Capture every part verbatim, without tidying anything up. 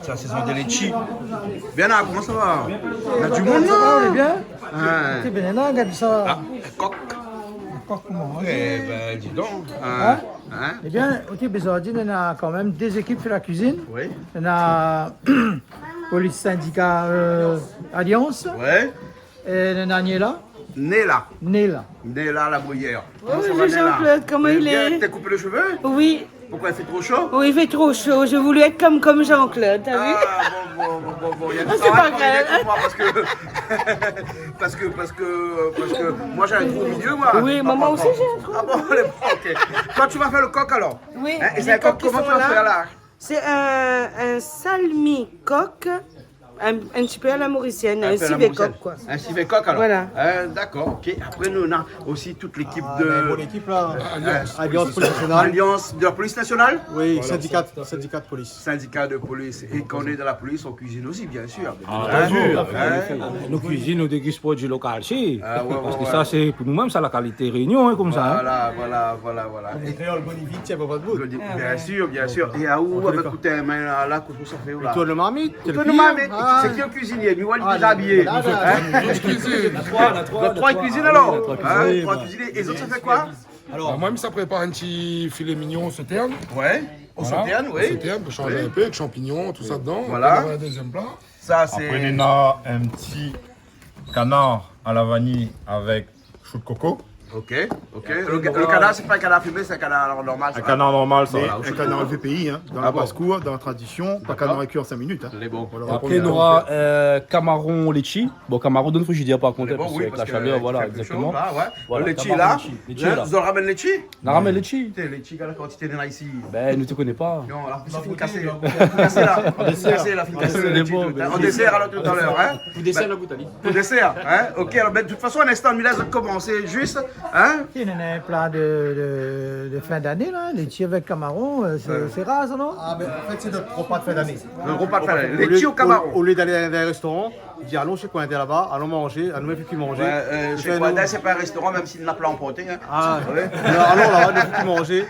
Sa sé son dé létshi. Bien la, koman sa va ? Na du moun la ? Sa va, ou lé bien ? Ouais. Té bien la, gard sa. Ah, kok. Kok, koman ? Eh ben, dis donc. Hein ? Hein ? Eh bien, OK, ben, zordi, néna kan mèm dé zékip i fé la kuizine. Oui. Néna Polis Sindika, euh, Alians. Ouais. Euh, néna Néla. Néla. Néla. Néla la Bruyère. Bonjour Jean-Claude, comment il est ? Bien, t'es coupé les cheveux ? Oui. Pourquoi, il fait trop chaud ? Oui, il fait trop chaud. J'ai voulu être comme, comme Jean-Claude, t'as vu ? Ah, bon, bon, bon, bon, bon. Il y a du travail pour moi, parce que, parce que, parce que, parce que moi, j'ai un trou au milieu, moi. Oui, maman aussi, j'ai un trou. Ah bon, OK. Toi, tu vas faire le coq, alors ? Oui, les coqs qui sont là. Hein ? Et c'est un coq, comment tu vas faire, là ? C'est un, un salmi-coq, un, un petit peu à la mauricienne, un civet coq, quoi. Un civet coq, alors. Voilà. Hein, d'accord, OK. Après, nous, on a aussi toute l'équipe de, euh, Alliance Police Nationale. Alliance de la Police Nationale ? Oui, syndicat, syndicat de police. Syndicat de police. Et quand on est dans la police, on cuisine aussi, bien sûr. Ah, bien sûr. Hein ? Nou kuizine, nou dégust produi lokal, si. Ah, ouais, ouais, ouais. Parske sa, sé pou nou mèm, sa, la kalité Réunion, hein, konmsa, hein. Voilà, voilà, voilà, voilà. Kréol, bonivit, tiens, papa de bout. Bien sûr, bien sûr. Et à où, avec tout un main là, là, kosa ou fé la ? Ou tourn lo marmit, ou tourn lo marmit. Sé ki le cuisinier ? Mi oi li lé déshabillé. Hein ? Trois, trois, trois cuisines alors. Hein, trois cuisiniers. Et les autres, ça fait quoi ? Alors, moi, ça prépare un petit filet mignon au sauterne. Ouais. Au sauterne, oui. Au sauterne, pour changer un peu, avec champignons, tout ça dedans. Voilà. Après, on aura un deuxième plat. Sa, sé... Après, on a un petit canard à la vanille avec chou de coco. OK, OK. Le, le canard, c'est pas un canard fumé, c'est un canard normal, ça. Un canard normal, ça. Mais un canard élevé pays, hein, dans la basse-cour, dans la tradition, pas canard cuit en cinq minutes, hein. Voilà, on va prendre... Après, on aura, euh, camaron létshi. Bon, camaron, donn frijidièr, par kont, hein, parce que avec la chaleur, voilà, exactement. Voilà, camaron létshi. Létshi, là. Zot la ramèn létshi ? La ramèn létshi. Putain, létshi, gard la kantité néna isi. Ben, nou té koné pa. Non, la, sé fine kasé. Fine kasé, la. Fine kasé, la, fine kasé, létshi. En dessert, alors, tout à l'heure, hein. Pou désèr, la boutali. Pou désèr, hein. OK, alors, ben, de toute façon, un instant, mi lès komansé, juste, hein. Si, néna in pla de, de, de fin d'ané, la. Létshi avèk kamaron, euh, sé, sé rar, sa, non ? Ah, ben, en fait, c'est notre repas de fin d'année. Le repas de fin d'année. Létshi au camaron. Au lieu, au, au lieu d'aller dans un restaurant, di, alon shé Cointet laba, alon manzé, alon fé kui manzé. Ouais, euh, shé Cointet, sé pa in restoran, mèm si nou la pa anporté, hein. Ah ouais. Non, alon laba, nou fé kui manzé,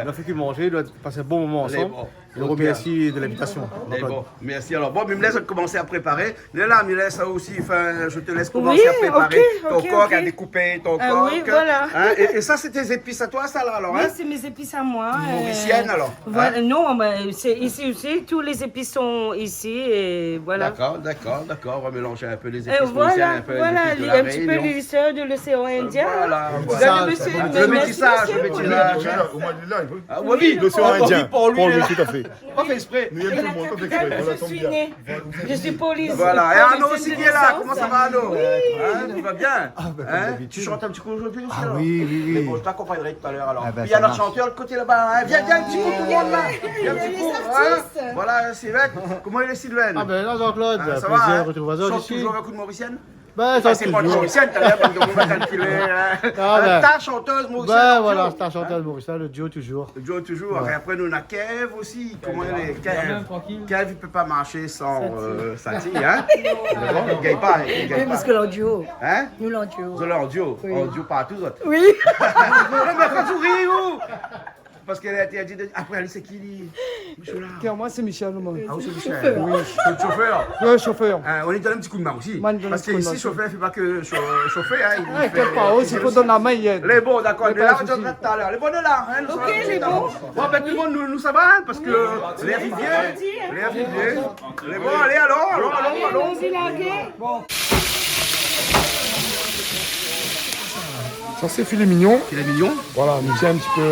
nou fé kui manzé, nou la pas in bon moman ansanm. Lé bon. É nou remèrsi de l'invitation. Lé bon. Merci. Alors, bon, mi lès komansé à préparer. Néla, mi lès osi, enfin, je te laisse commencer à préparer ton coq, à découper ton coq. Oui, OK, OK. Ah oui, voilà. Hein, et, et ça, c'est tes épices à toi, ça, là, alors, hein ? Oui, c'est mes épices à moi, euh, mauriciennes, alors, hein ? Voilà, non, mais c'est ici aussi, tous les épices sont ici, et voilà. D'accord, d'accord, d'accord. On va mélanger un peu les épices mauriciennes, un peu les épices de la Réunion. Voilà, un petit peu les sœurs de l'océan Indien, hein. Euh, voilà, voilà. Regarde le monsieur, le métissage, le métissage, hein. Ah oui, l'océan Indien. Pour lui, tout à fait. Pa fé ésprè. Nou yèm tout le monde, pa fé ésprè. Voilà, je suis née. Je suis police. Voilà. Et Arnaud aussi qui est là. Police de naissance. Comment ça va, Arnaud ? Oui. Hein, tu vas bien ? Ah, ben, comme d'habitude. Tu chantes un petit coup aujourd'hui aussi, alors ? Ah oui, oui, oui. Mais bon, je t'accompagnerai tout à l'heure, alors. Ah ben, ça marche. Puis il y a notre chanteur de l'autre côté là-bas, hein. Viens, viens un petit coup, tout le monde, là. Viens un petit coup, hein. Voilà, Sylvain. Comment il est, Sylvain ? Ah ben là, Jean-Claude, plaisir de retrouver Jean-Claude. Hein, ça va ? Chante toujours avec nous, Mauricienne ? Ben, ça, c'est pas toujours. Mauricienne, t'as l'air de, de, de calculer, hein. Ah, ben. Star chanteuse mauricienne, ben, voilà, star chanteuse mauricienne, le duo toujours. Le duo toujours. Ouais. Et après, nou néna Kev aussi. Koman i lé, Kev ? Kev, i pé pa marshé san, euh, Sati, hein ? Mé bon, i gingn pa, i gingn pa. Oui, parske lé an duo. Hein ? Nou lé an duo. Zot lé an duo. Oui. An duo partou, zot. Oui. Non, mé fé souri, ou. Parske lé interdit de, apré, alé, sé ki, li ? Michel la. Kèr, moin, sé Michel, moin. Ah, ou sé Michel. Chofèr. Oui. Sé le chofèr. Ouais, chofèr. Euh, nou done in ti kou d'min osi. Moin, mi done in ti kou d'min osi. Parske isi, chofèr i fé pa ke cho-, shofé, hein, i fé, i fé osi. Ah, inkièt pa, osi, fo done la min, i èd. Lé bon, dakor. Lé bon, nou lé la, nou sava. OK, lé bon. Bon, ben, tout le monde, nou, nou sava, hein, parske lèr i vien, lèr i vien. Lé bon, alé, alon, alon, alon, alon. Sa, sé filé mignon. Filé mignon. Voilà, nou mèt in ti pé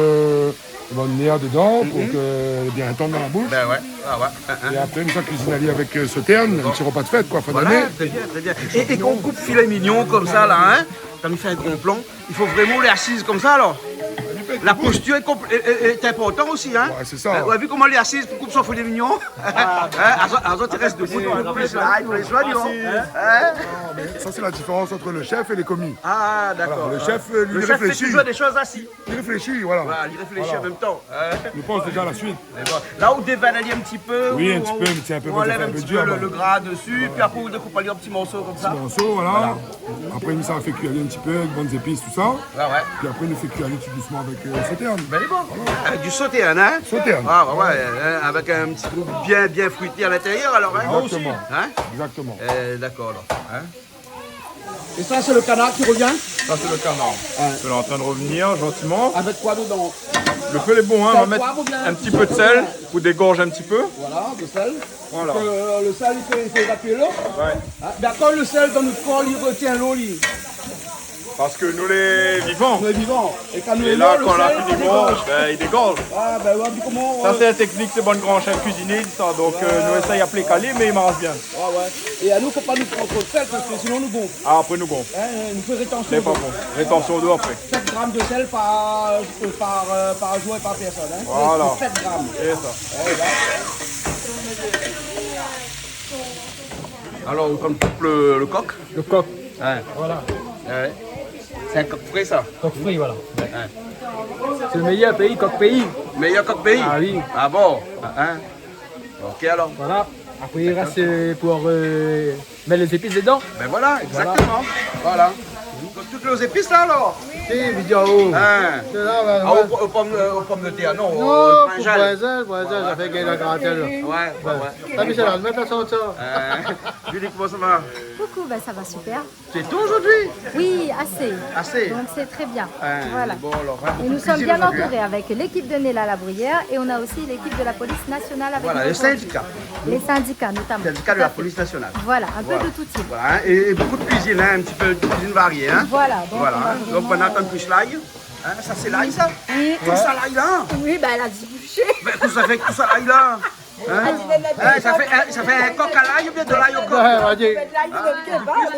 bann nèr dedan pou ke lé bien tann dan la boush. Ben ouais, ah ouais. É apré, nou sa kuizine ali avèk, euh, sauterne, in ti repa de fèt, koi, fin d'ané. Voilà, très bien, très bien. Et, et quand on coupe filet mignon comme ça, là, hein, kan i fé in gran plan, i fo vréman lé asiz konmsa, alor. La posture est compl-, est, est, est important aussi, hein. Ouais, c'est ça. Hein, ou la vu koman lé asiz pou koup son filet mignon ? Hein, azot, azot i rès debou, non, i rès la, i rès la, non. Hein ? Non, mais ça, c'est la différence entre le chef et les commis. Ah, d'accord. Voilà, le chef, euh, lui, il réfléchit. Le chef fait toujours des choses assises. Il réfléchit, voilà. Voilà, il réfléchit en même temps. Hein ? Il pense déjà à la suite. Mé bon, la, ou déval ali in ti pé, oui, ou, in ti pé, ou anlèv in ti pé le, le gra desi, pi apré, ou dékoup ali an ti morso konmsa. Ti morso, voilà. Voilà. Apré, nou sa fé kui ali in ti pé, bann zépis, tousa. Ouais, ouais. Pi apré, nou fé kui ali tou dousman avèk, Sauterne. Ben, lé bon. Avèk du sauterne, hein ? Sauterne. Ah, ouais, ouais, hein, avèk in ti gou bien, bien fruité à l'intérieur, alors, hein ? Exactement. Hein ? Exactement. Euh, d'accord, alors, hein ? Et ça, c'est le canard qui revient ? Ça, c'est le canard. Ouais. Il est en train de revenir gentiment. Avec quoi dedans ? Le feu est bon, hein, on va mettre un petit peu de sel pour dégorger un petit peu. Voilà, de sel. Voilà. Parce que, euh, le sel, il fait, il fait évacuer l'eau. Ouais. Hein ? D'accord, le sel dans notre corps, il retient l'eau, lui. Parce que nous, les vivants. Les vivants. Et quand nous, là, le sel, il dégorge. Ben, il dégorge. Ah, ben, ouais, comment, ça, c'est la technique, c'est bon grand chef cuisinier, ça. Donc, euh, nous, ça, il y a plus calé, mais il marche bien. Ouais, ouais. É anou, fo pa nou pran tro d'sèl, parske sinon nou gonf. Ah, apré nou gonf. Hein, nou fé rétansyon d'o. Lé pa bon. Rétansyon d'o apré. Sèt gram de sèl par, euh, par, euh, par jour é par pèrsone, hein. Voilà. Sèt gram. Sé sa. Ouais, ouais. Alors, on coupe le, le coq. Le coq. Ouais. Voilà. Ouais. C'est un coq frit, ça. Coq frit, voilà. Ouais. C'est le meilleur pays, coq pays. Meilleur coq pays ? Ah oui. Ah bon ? Hein ? Ok, alors. Voilà. Après, il reste, euh, pour, euh, mettre les épices dedans. Ben voilà, exactement. Voilà. Donc, toutes nos épices là, alors. Si, vidéo. Hein. C'est là, ouais. Ah, ouais. Aux, aux pommes, euh, aux pommes de terre, non, au brinjal. Non, pour brinjal, brinjal, ouais, ça fait gagner la gratelle. Ouais, ouais, ouais. T'as vu, c'est là, le mettre à son sort. Euh, Julie, comment ça va ? Coucou, ben, ça va super. C'est tout aujourd'hui ? Oui, assez. Assez ? Donc c'est très bien. Euh, voilà. Bon, alors, hein, et nous sommes bien entourés avec l'équipe de Nella Labruyère et on a aussi l'équipe de la police nationale avec nous aujourd'hui. Voilà, le syndicat. Les syndicats notamment. Syndicat de la police nationale. Tout à fait. Voilà, un peu de tout type. Voilà, hein, et, et beaucoup de cuisine, hein, un petit peu de cuisine variée, hein. Voilà, donc on va vraiment, euh... Donc, on attend plus l'ail. Hein, ça, c'est l'ail, ça ? Oui. Tout ça, l'ail, là ? Oui, ben, elle a dit boucher. Ben, tout ça fait que tout ça, l'ail, là. Hein ? Hein, ça fait, hein, ça fait un coq à l'ail ou bien de l'ail au coq ? Ouais, on va dire.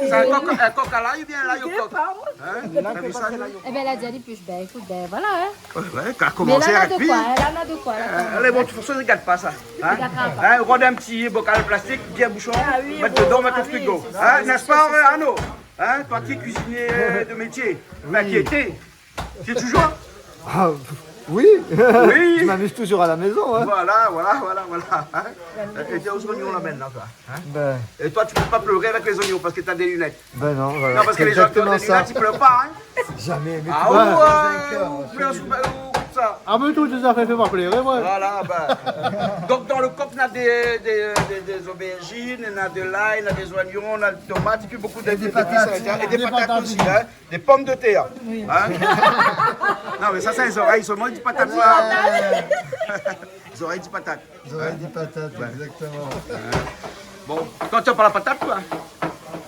C'est un coq, un coq à l'ail ou bien l'ail au coq ? Hein ? T'as vu ça ? Eh ben, elle a dit, allez, puis, ben, écoute, ben, voilà, hein. Ouais, ouais, t'as commencé avec lui. Mais là, elle a de quoi, elle en a de quoi, là, quand même. Euh, allez, bon, de toute façon, regarde pas ça. Hein ? Regarde pas. Hein, rod un petit bocal plastique, bien bouchon, mettre dedans, mettre au frigo. Ah oui, c'est sûr. Hein, n'est-ce pas, Arnaud ? Hein, toi qui es cuisinier, euh, de métier, enfin, qui était, T'es toujours ? Ah, pff, oui. Oui. Je m'amuse toujours à la maison, hein. Voilà, voilà, voilà, voilà. Hein ? Et t'es aux oignons là maintenant, toi, hein ? Ben. Et toi, tu peux pas pleurer avec les oignons parce que t'as des lunettes. Ben non, voilà. Non, parce que les gens qui ont des lunettes, ils pleurent pas, hein ? C'est exactement ça. Jamais, mais tu vois, dans un cœur, ou bien, ou ça. Ah, mais tout, tout à fait, fais pas pleurer, ouais. Voilà, ben. Donc, dans le coq, on a des, des, des, des aubergines, on a de l'ail, on a des oignons, on a des tomates, et puis beaucoup de, d'épices à l'intérieur. Et des patates aussi, hein. Des pommes de terre. Oui. Hein ? Non, mais ça, c'est les oreilles seulement, il dit patate. Ouais. Les oreilles disent patate. Les oreilles disent patate, exactement. Bon, toi, tu as pas la patate, toi ?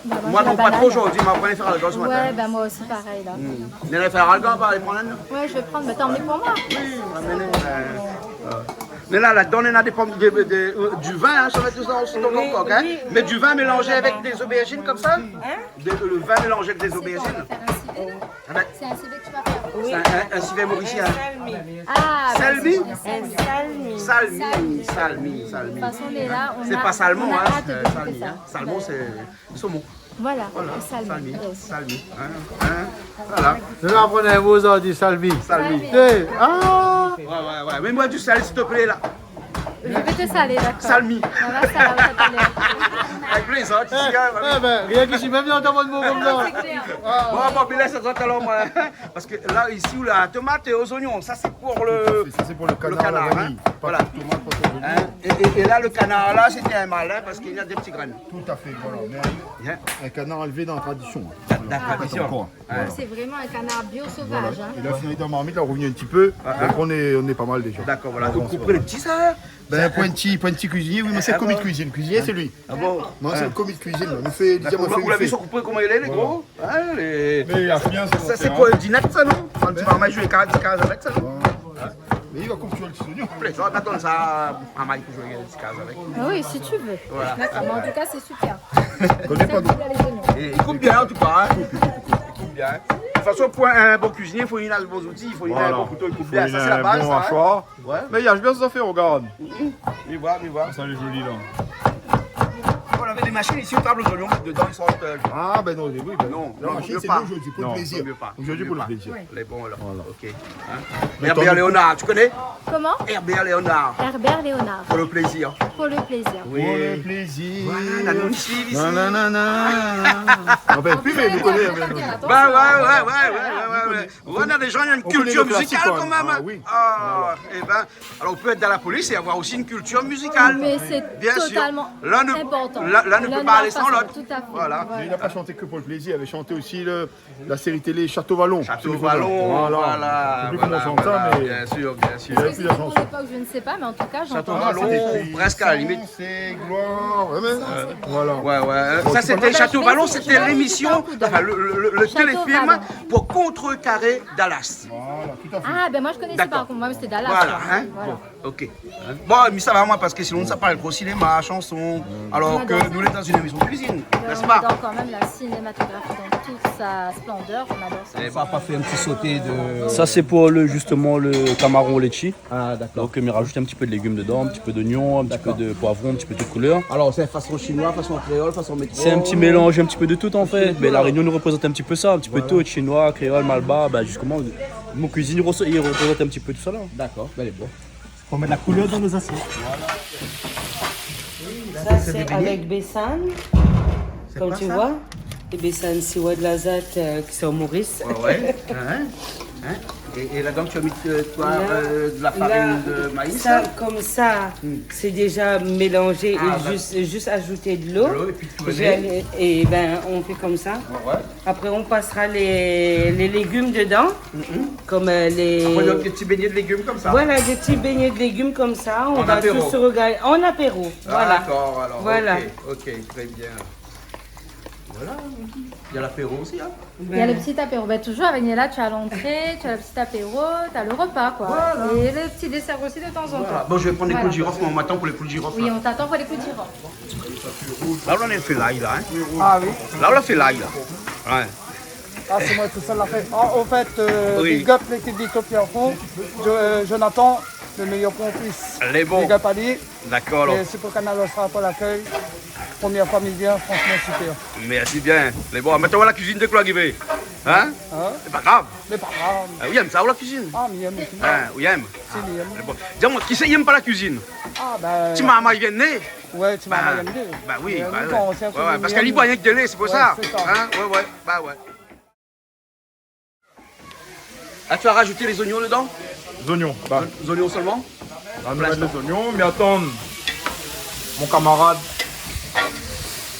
Bah, moi, je mange la banane. Moi, je prends pas trop aujourd'hui, mais après, il fera le gosse matin. Ouais, bah, moi aussi, pareil, là. Hmm. Mais il fera le gosse, on va aller prendre un. Ouais, je vais prendre, mais t'as emmené pour moi. Oui, on va amener, euh, euh. Mais là, là-dedans, on a des pommes, des, des, euh, du vin, hein, ça va être tout ça, aussi, ton coq, hein. Oui, oui. Mais du vin mélangé avec des aubergines comme ça. Hein ? De, le vin mélangé avec des aubergines. Ensuite, on va faire un civet. Ah ben, c'est un civet que tu vas faire. Oui. C'est un, un, un civet mauricien. Un salmi. Ah, bah, c'est un salmi. Un salmi. Salmi, salmi, salmi. De toute façon, on est là, on a, on a hâte de goûter ça. C'est pas salmon, hein, c'est, euh, salmi, hein. Salmon, c'est saumon. Voilà, le salmi, salmi, yes. Salmi, hein, hein, voilà. Nous apprenons un mot aujourd'hui, salmi. Salmi. Salmi. Eh, ah ! Ouais, ouais, ouais. Mets-moi du sel, s'il te plaît, là. Je vais te saler, d'accord. Salmi. Ça va, ça va, ça va. Avec les autres, ici, hein, eh ben, rien qu'ici, même dans ton monde, mon comme ça. C'est clair. Ah. Bon, bon, mais là, ça sort alors, moi. Parce que là, ici, on a la tomate et aux oignons. Ça, c'est pour le, ça, c'est pour le canard, la vanille. Hein. Voilà. Pas de tomate, pas d'oignon. Hein. Et, et, et là, le canard, là, c'était un malin parce qu'il a des petits graines. Tout à fait, voilà. Mais un, un canard élevé dans la tradition, hein. Dans la tradition. Voilà. Pas encore. Ouais. Donc, c'est vraiment un canard bio sauvage, hein. Voilà. Il a fini dans la marmite, il a revenu un petit peu. Ah, ah. Donc, on est, on est pas mal déjà. D'accord, voilà. On avance, voilà. Vous coupez les petits, ça, hein ? Ben, pointi, pointi cuisinier, oui, mais c'est commis de cuisine. Cuisinier, c'est lui. Ah bon ? Moi, c'est le commis de cuisine, là. Nous fait, déjà, on fait, on fait. D'accord. Vous l'avez vu, vous coupez comment il est, les gros ? Hein, les... Mais il y a rien sur le terrain. Ça, c'est pour le dîner, ça, non ? Quand tu vas jouer cartes, cartes avec ça, non ? Ouais. Hein ? Mais il va couper toujours les petits oignons. Après, ça, on attend ça, à Mike pour jouer les cartes avec. Ah oui, si tu veux. Voilà. D'accord, mais en tout cas, c'est super. Connais pas, donc. Et il coupe bien, en tout cas, hein. Il coupe bien, hein. De toute façon, pour un bon cuisinier, il faut qu'il ait les bons outils, il faut qu'il ait un bon couteau, il coupe bien. Voilà. Faut qu'il ait un bon mâchoire. Ça, c'est la base, ça, hein. Ouais. Mais il y a bien ça à faire, regarde. Mhm. Il va, il va. Ça, il est joli, là. Voilà, Avèk dé mashine isi, ou trap lé zoignon dedan, i sort, euh, Ah, ben non, oui, ben, non, la non, mashine, sé pa. Zordi pou lo plézir. Non, zordi pou lo plézir. Oui. Lé bon, alor. Voilà. Ok. Hein ? Mé Herbert Léonard, tu connais ? Comment ? Herbert Léonard. Herbert Léonard. Pour le plaisir. Pour le plaisir. Oui. Pour le plaisir. Voilà, la nouvelle isi. Non, non, non, non. Enfin, plus, mais vous connaissez, mais non. Bah ouais, ouais, ouais, ouais, ouais, ouais. Voilà, les gens, il y a une culture musicale quand même, hein. On connaît le classique, quoi. Ah oui. Ah, eh ben, alors, on peut être dans la police et avoir aussi une culture musicale. Mais c'est totalement important. Bien sûr. L'un ne, l'un, l'un ne peut pas aller sans l'autre. Tout à fait. Voilà. Mais il n'a pas chanté que pour le plaisir, il avait chanté aussi le, la série télé Château Vallon, si je me souviens. Château Vallon, voilà, voilà, voilà, bien sûr, bien sûr. Parce que c'était pour l'époque, je ne sais pas, mais en tout cas, j'entends ça. Château Vallon, presque à la limite. C'est gloire, ouais, mais, euh, voilà. Ouais, ouais. Ça, c'était Château Vallon, c'était l'émission, enfin, le, le, le, le téléfilm pour contrecarrer Dallas. Voilà, tout à fait. Ah, ben moi, je connaissais pas. D'accord. Pour moi, c'était Dallas, quoi. Voilà, hein. Voilà. Bon, ok. Hein ? Bon, mé sa va, moin, parske sinon, sa parl gro sinéma, shanson, alor ke nou lé dan in émisyon de kuizine, n'est-ce pas ? On adore quand même la cinématographie dans toute sa splendeur, on adore ça. Eh ben, on va faire un petit sauté de... Ça, c'est pour le, justement, le camaron litchi. Ah, d'accord. Donc, euh, mi rajout in ti pé de légim dedan, in ti pé d'oignon, in ti pé de poivron, in ti pé de tout koulèr. D'accord. Alors, c'est façon chinoise, façon créole, façon métro ? C'est un petit mélange, un petit peu de tout, en fait. Façon chinoise. Mais La Réunion, nou représent in ti pé sa, in ti pé de tout, chinois, créole, malbar, ben, justement, mon cuisine, il re-, il représente un petit peu tout ça, là. D'accord, ben, lé bon. Pour mettre la couleur dans nos assiettes. Voilà. Ça, c'est avec bessane, comme tu vois. C'est quoi ça ? Des bessane siwa de la zate, euh, qui sont Maurice. Ouais, ouais. Hein, hein. Et, et là-dedans, tu as mis, euh, quoi, euh, de la farine de maïs, là ? Là, ça, comme ça, c'est déjà mélangé et juste, juste ajouter de l'eau. Ah, d'accord. De l'eau et puis tourner. Et ben, on fait comme ça. Ouais, ouais. Après, on passera les, les légumes dedans, comme, euh, les... Après, donc, des petits beignets de légumes comme ça. Voilà, des petits beignets de légumes comme ça. On va tous se régaler. En apéro. En apéro, voilà. D'accord, alors, ok, ok, très bien. Voilà, il y a l'apéro aussi, hein. Il y a le petit apéro. Ben, toujours avec Niela, tu as l'entrée, tu as le petit apéro, tu as le repas, quoi. Voilà. Et le petit dessert aussi de temps en temps. Voilà. Bon, je vais prendre les clous de girofle, mais on m'attend pour les clous de girofle, là. Oui, on t'attend pour les clous de girofle. La ou la fé lay la, hein ? Ah oui. La ou la fé lay la. Ouais. Ah, sé moin tousèl la fé. Ah, au fait, euh, big up l'équipe d'Utopia Fond. Jo-, euh, Jonathan, le meilleur complice. Lé bon. Big up à lui. D'accord, alors. Et c'est pour Canal Austral pour l'accueil. Première fois, mi vien, franchement super. Merci bien. Lé bon, mintnan la kuizine, de koi ki vé ? Hein ? Hein ? Sé pa grav. Mé pa grav. Ah, ou yèm sa, ou, la kuizine ? Ah, mi yèm osi. Hein, ou yèm ? Si, mi yèm. Ah, lé bon. Di amoin, kisa i yèm pa la kuizine ? Ah, ben, ti marmay i vien né. Ouais, ti marmay i vien né. Bah oui, bah ouais. Ouais, ouais, parske li boir rienk de lé, sé pou sa. Ouais, c'est ça. Hein ? Ouais, ouais, bah ouais. Ah, tu as rajouté les oignons dedans ? Les oignons, bah. Les oignons seulement ? Pour l'instant. On va mettre les oignons, mais attends, mon camarade,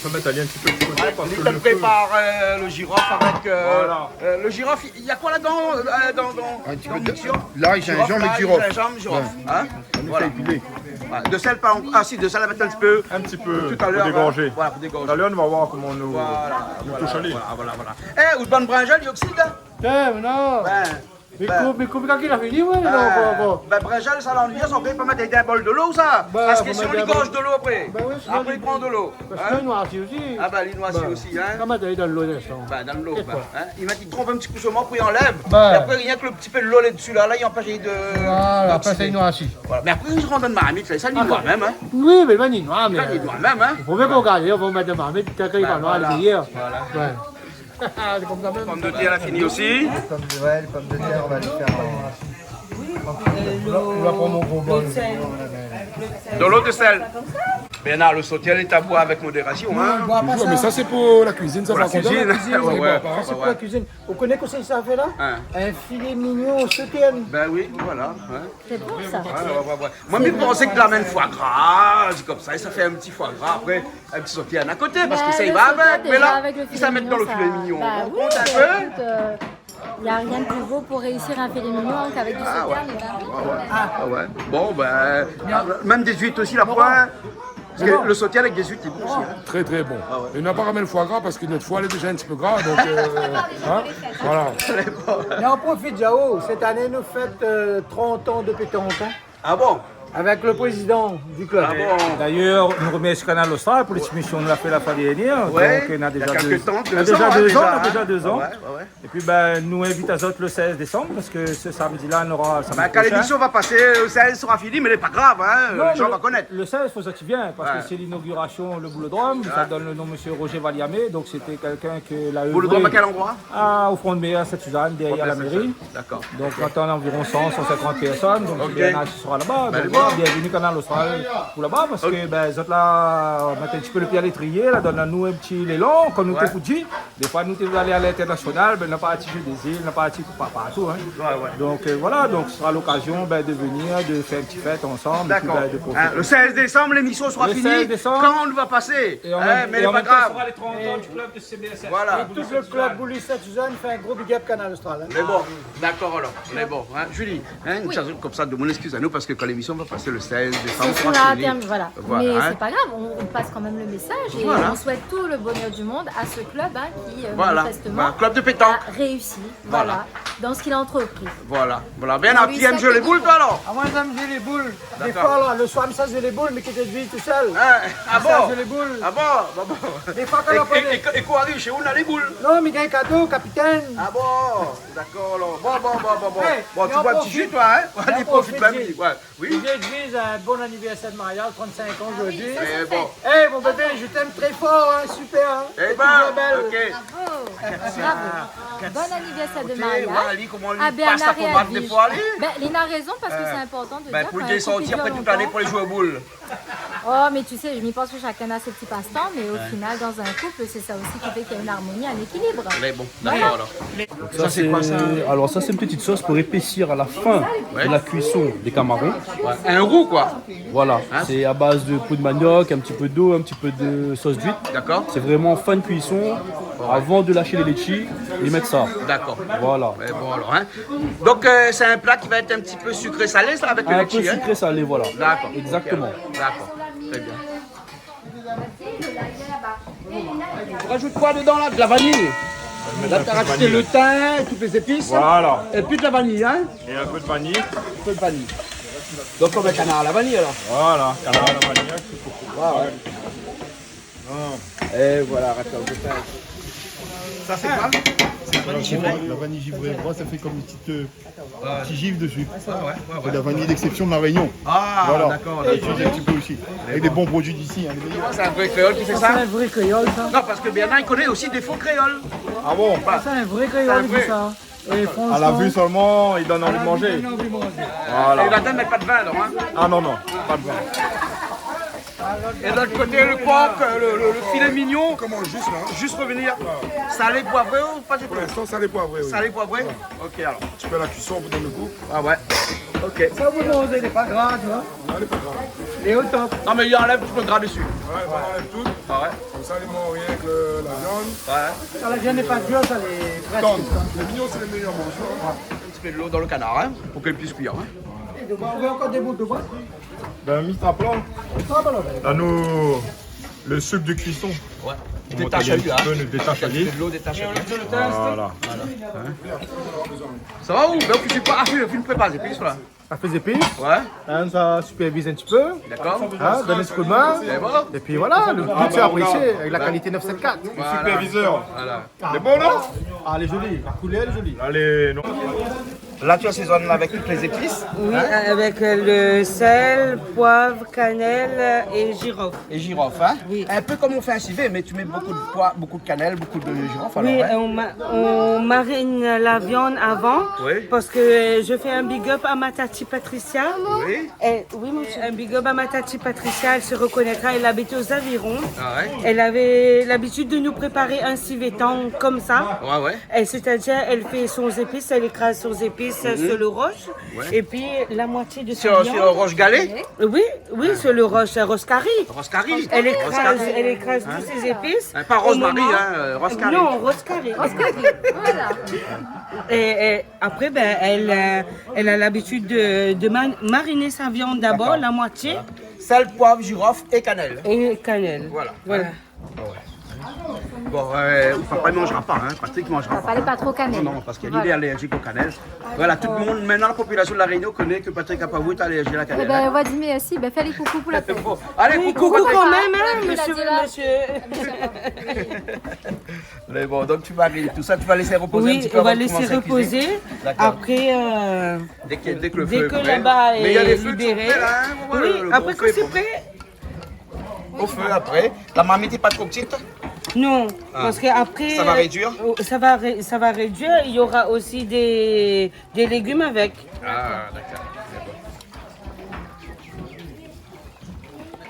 je vais mettre un petit peu de côté parce que le feu... Ouais, lui, il prépare, euh, le girofle avec, euh, euh, le girofle, il y a quoi là-dedans, euh, dans, dans, dans le mixeur ? Un petit peu de l'ail, gingembre et girofle. L'ail, gingembre, girofle. Ouais. Hein ? On fait épiler. Voilà. Ouais, de sel, pas en-, ah si, de sel, on va mettre un petit peu tout à l'heure, hein. Un petit peu, pour dégorger. Voilà, pour dégorger. D'ailleurs, on va voir comment nous, voilà, nous touche aller. Voilà, voilà, voilà. Eh, ou de bonn brinzèl, li oksi, hein ? Tiens, non. Ouais. Mé kou-, mé kou-, kan li la fini, ouais, non, bon, bon. Ben, brinzèl, sa, lannuiy, sa, ou pé pa mèt dann in bol dolo, sa. Parske sinon, li gorz dolo apré. Ben oui, sinon, li pran dolo. Parske sinon, li noirsi osi. Ah ben, li noirsi osi, hein. Kan mèt dann dolo, hein. Ben, dann dolo, hein. Li mèt, li tronp in ti kou solman pou li anlèv. Ben. É apré, rienk le ti pé dolo lé dsi la, la, li anpèsh de, d'oksider. Voilà, apré, sa, li noirsi. Voilà. Mé apré, li rant dann marmit, sa, sa, li noir mèm, hein. Oui, mé ben, li noir, mé, li noir mèm, hein. Fo pa gardé, fo mèt dann marmit, kan li va noir, lé méyèr. Voilà. Ouais. Sé konmsa mèm. Pomdetèr la fini osi. Les pommes de, ouais, les pommes de terre, on va les faire en, en... Dolo, dolo de sel. Bernard, le sautèl est à boire avec modération, hein. Toujours, mais ça, c'est pour la cuisine, ça, par contre. Pour la cuisine. Ouais, ouais, ouais. Ça, c'est pour la cuisine. Ou koné kosa sa i fé la ? Hein. Un filet mignon au sautèl. Ben oui, voilà, ouais. C'est bon, ça. Ouais, ouais, ouais, ouais. Moin, mi pansé ke la mèt foi gra, sé konmsa, é sa fé in ti foi gra, apré, in ti sautèl a koté, parske sa i va avèk. Mé la, i sa mèt dann le filé mignon. Bah oui, écoute, euh, y a rien de plus beau pour réussir un filet mignon qu'avec du sautèl, mais ben oui. Ah ouais, ouais. Bon, ben, mèm dé zuit osi, la poin. Parske le sautèl avèk dé zuit, lé bon osi, hein. Très, très bon. Ah ouais. É nou la pa ramèn le foi gra parske nout foi lé déza in ti pé gra, donk, euh, hein, voilà. Mé an profit, Jao, sèt ané nou fèt, euh, trant an de pétank, hein. Ah bon ? Avèk le prézidan du club. Ah bon ? D'ailleurs, nou remèrsi Kanal Austral pou lémision nou la fé la foi dernièr. Ouais. Donk, na déza dé zan, na déza dé zan. Ah ouais, ouais, ouais. Épi, ben, nou invit azot le sèz désanm, parske se samdi-la, nora samdi proshin. Kan lémision va pasé, le sèz sera fini, mé lé pa grav, hein, lé zan va konèt. Non, mé le, le sèz, fo zot i vien, parske sé linogirasion le Boulodrome, sa i donn le non mésyé Roger Valiamé, donk sété kèlkin ke la œuvré. Boulodrome, a kèl landroi ? Ah, au front de mer, à Sainte-Suzanne, derrière la mairie. D'accord. Donk, nou atann anviron san, san sinkant pèrsone, donk, OK, bien, sera laba. Ben, voilà, bienvenue Kanal Austral pou laba, parske, ben, zot la mèt in ti pé le pié a létriyé, la donn anou in ti lélan, kom nou té pou di. Défoi, nou té vé alé a lintèrnasional, ben, nou la parti Jeux des Îles, nou la parti pa-, partou, hein. Ouais, ouais. Donk, euh, voilà, donk, sera lokazion, ben, de venir, de fèr in ti fèt ansanm, épi, ben, de profité. D'accord. Hein, le sèz désanm, lémision sera fini. Le sèz désanm. Kan nou va pasé. É an mèm, mé lé pa grav. Sera lé trant an du club de C B S F. Voilà. É tout le club Boulus Sainte-Suzanne i fé in gro big up Kanal Austral, hein. Mé bon, d'accord alors. Mé bon, hein, Julie, hein, in ti truk komsa, demann éskiz anou, parske kan lémision va pasé le sèz désanm, sera fini. Voilà. Mé sé pa grav, on, on passe quand même le message et on souhaite tout le bonheur du monde à ce club, hein, qui, euh, manifestement, club de pétanque, a réussi. Voilà. Voilà. Dans ce qu'il a entrepris. Voilà. Voilà. Ben, ou la bien zoué lé boul, toi, alor ? Ah, moin, mi èm zoué lé boul. D'accord. Défoi, la, le soir, mi sa zoué lé boul, mé ki té dwi tousèl. Ah bon ? Mi sa zoué lé boul. Ah bon ? Bon, bon. Défoi, kan la pa... É, é, é kan ou ariv shé ou, na lé boul ? Non, mi gingn kado, kapitèn. Ah bon ? D'accord, alor. Bon, bon, bon, bon, bon. Bon, mi profit. Ou profit, hein ? Ou profit, ben oui, ouais. Oui. Li vé zoué in bon anivèrsèr de mariaz, trant-sink an zordi. Ah oui, sa, sé fèt. Eh, mon bébé, je t'aime très fort, hein, super, hein. T'es toujours belle. OK. Bravo. Bravo. Bon anniversaire de mariage. Écoutez, voilà, li, koman li pas la pomad défoi, li. Ah ben, la révi. Ben, li na rézon, parske sé inportan de dir kan in koup i dir lontan. Ben, pou li désann, pou li alé tout alé pou zoué boul. Oh, mais tu sais, je m'y pense que chacun a ses petits passe-temps, mais au final, dans un couple, c'est ça aussi qui fait qu'il y a une harmonie, un équilibre. Mé bon, d'accord, alor. Voilà. Sa, sé koi, sa ? Alor, sa, sé in ti sos pou épésir à la fin de la cuisson des camarons. Ouais. In rou, koi. Voilà, sé à base de peau de manioc, un petit peu d'eau, un petit peu de sauce d'huître. D'accord. Sé vréman fin de cuisson, avant de lâcher les litchis, i mèt sa. D'accord. Voilà. Mé bon, alor, hein. Donk, euh, sé in pla ki va èt in ti pé sikré-salé, sa, avèk le litchi, hein ? Un peu sucré-salé, voilà. D'accord. Exactement. D'accord. Très bien. Ou rajout koi dedan, la ? De la vanille. La, ou la rajout le tin, tout lé zépis, hein ? Voilà. Épi de la vanille, hein ? Et un peu de vanille. Un peu de vanille. Donk, konm in kanar a la vanille, alor. Voilà, kanar a la vanille, hein, c'est pour... Ouais, ouais. Ah. Et voilà, rajout le tin. Sa, sé koi ? Sé la vanille givrée. La vanille givrée, voilà, ça fait comme une petite, euh, Ti giv desi. Ah ouais, ouais, ouais. C'est de la vanille d'exception de La Réunion. Ah, d'accord, d'accord. Voilà. Et tu dis un petit peu aussi. Avec des bons produits d'ici, hein, les meilleurs. Sé in vré kréol ki fé sa ? Sé in vré kréol, sa. Non, parske Bernard, li koné osi dé fo kréol. Ah bon ? Sé in vré kréol ki fé sa. Sé in vré. É fransheman, a la vi solman, i donn anvi manzé. A la vi, i donn anvi manzé. Voilà. É la dam i mèt pa de vin, alor, hein ? Ah non, non, pa de vin. Et de l'autre côté, le porc, euh, le, le, le filet mignon. Comment, juste là ? Juste revenir. Salé, poivré ou pas du tout ? Pour l'instant, salé, poivré, oui. Salé, poivré ? Ouais. Ok, alors. Tu fais la cuisson, on vous donne le goût. Ah ouais. Ok. Sa, ou pé manzé, lé pa gra, tu vois. Non, lé pa gra. Lé o top. Non, mais il enlève tout le gras dessus. Ouais, on enlève tout. Ah ouais. Comme ça, il manque rien que le, la viande. Ouais. Sa, la viann lé pa dir, sa, lé prèsk. Tendre. Les mignons, c'est les meilleurs morceaux, hein. Un petit peu de l'eau dans le canard, hein, pour qu'elle puisse cuire, hein. É de boi, ou vé ankor dé bout de boi ? Ben, mi trap la. Trap la. Anou, le suk de kuison. Ouais. Détash ali, hein. Détash ali. Détash ali. Voilà. Voilà. Hein ? Sa va ou ? Ben, ou fé pa, ah, ou fine prépar lé zépis, la. Sa fé zépis. Ouais. Hein, sa superviz in ti pé. D'accord. Hein, donn in ti kou d'min. C'est bon. Et puis voilà, le but, c'est apprécier avec la qualité neuf sept quatre. Voilà. Le superviseur. Voilà. Lé bon, non ? Ah, lé zoli. La koulèr lé zoli. Alé, non. La, tu assaisonnes avec toutes les épices, hein ? Oui, avec, euh, le sel, poivre, cannelle et girofle. Et girofle, hein ? Oui. Un peu comme on fait un civet, mais tu mets beaucoup de pois-, beaucoup de cannelle, beaucoup de girofle, alors, hein ? Oui, on ma-, on marine la viande avant, oui, parce que, euh, je fais un big up à ma tati Patricia. Oui. Eh, oui, monsieur. Un big up à ma tati Patricia, elle se reconnaîtra, elle habite aux Avirons. Ah ouais ? Elle avait l'habitude de nous préparer un civet tang comme ça. Ouais, ouais. Et c'est-à-dire, elle fait son épice, elle écrase son épice, mhm, sur le roche, ouais, et puis la moitié de sa viande. Sur, sur roche galée ? Oui, oui, sur le roche, euh, roche carrée. Roche carrée. Elle écrase, roche carrée, elle écrase, hein, tous ses épices. Hein, pas rosemary, hein, euh, roche carrée. Non, roche carrée. Roche carrée, voilà. Et, et après, ben, elle, euh, elle a l'habitude de, de ma-, mariner sa viande d'abord, d'accord, la moitié. Voilà. Sel, poivre, girofle et cannelle. Et cannelle. Voilà. Voilà. Hein ? Ah ouais. Bon, euh, papa, il mangera pas, hein. Patrick mangera pas. Papa, il est pas trop cannelle. Non, non, parce qu'il est allergique au cannelle. Voilà, tout le monde, maintenant, la population de La Réunion connaît que Patrick Apaou est allergique à la cannelle, hein. Eh ben, on va dire merci. Ben, fais les coucou pour la fête. Bon, allez, coucou, Patrick. Coucou quand même, hein, monsieur, monsieur. Mais bon, donc tu vas arrêter tout ça, tu vas laisser reposer un petit peu avant de commencer la cuisine. Oui, on va laisser reposer. D'accord. Après, euh, dès que, dès que le feu est prêt. Mais il y a des feux qui sont prêts, là, hein. Oui, après, quand c'est prêt, au feu après. La marmite est pas trop petite ? Non, parce que après, ça va réduire ? Euh, ça va ré-, ça va réduire. Il y aura aussi des, des légumes avec. Ah, d'accord.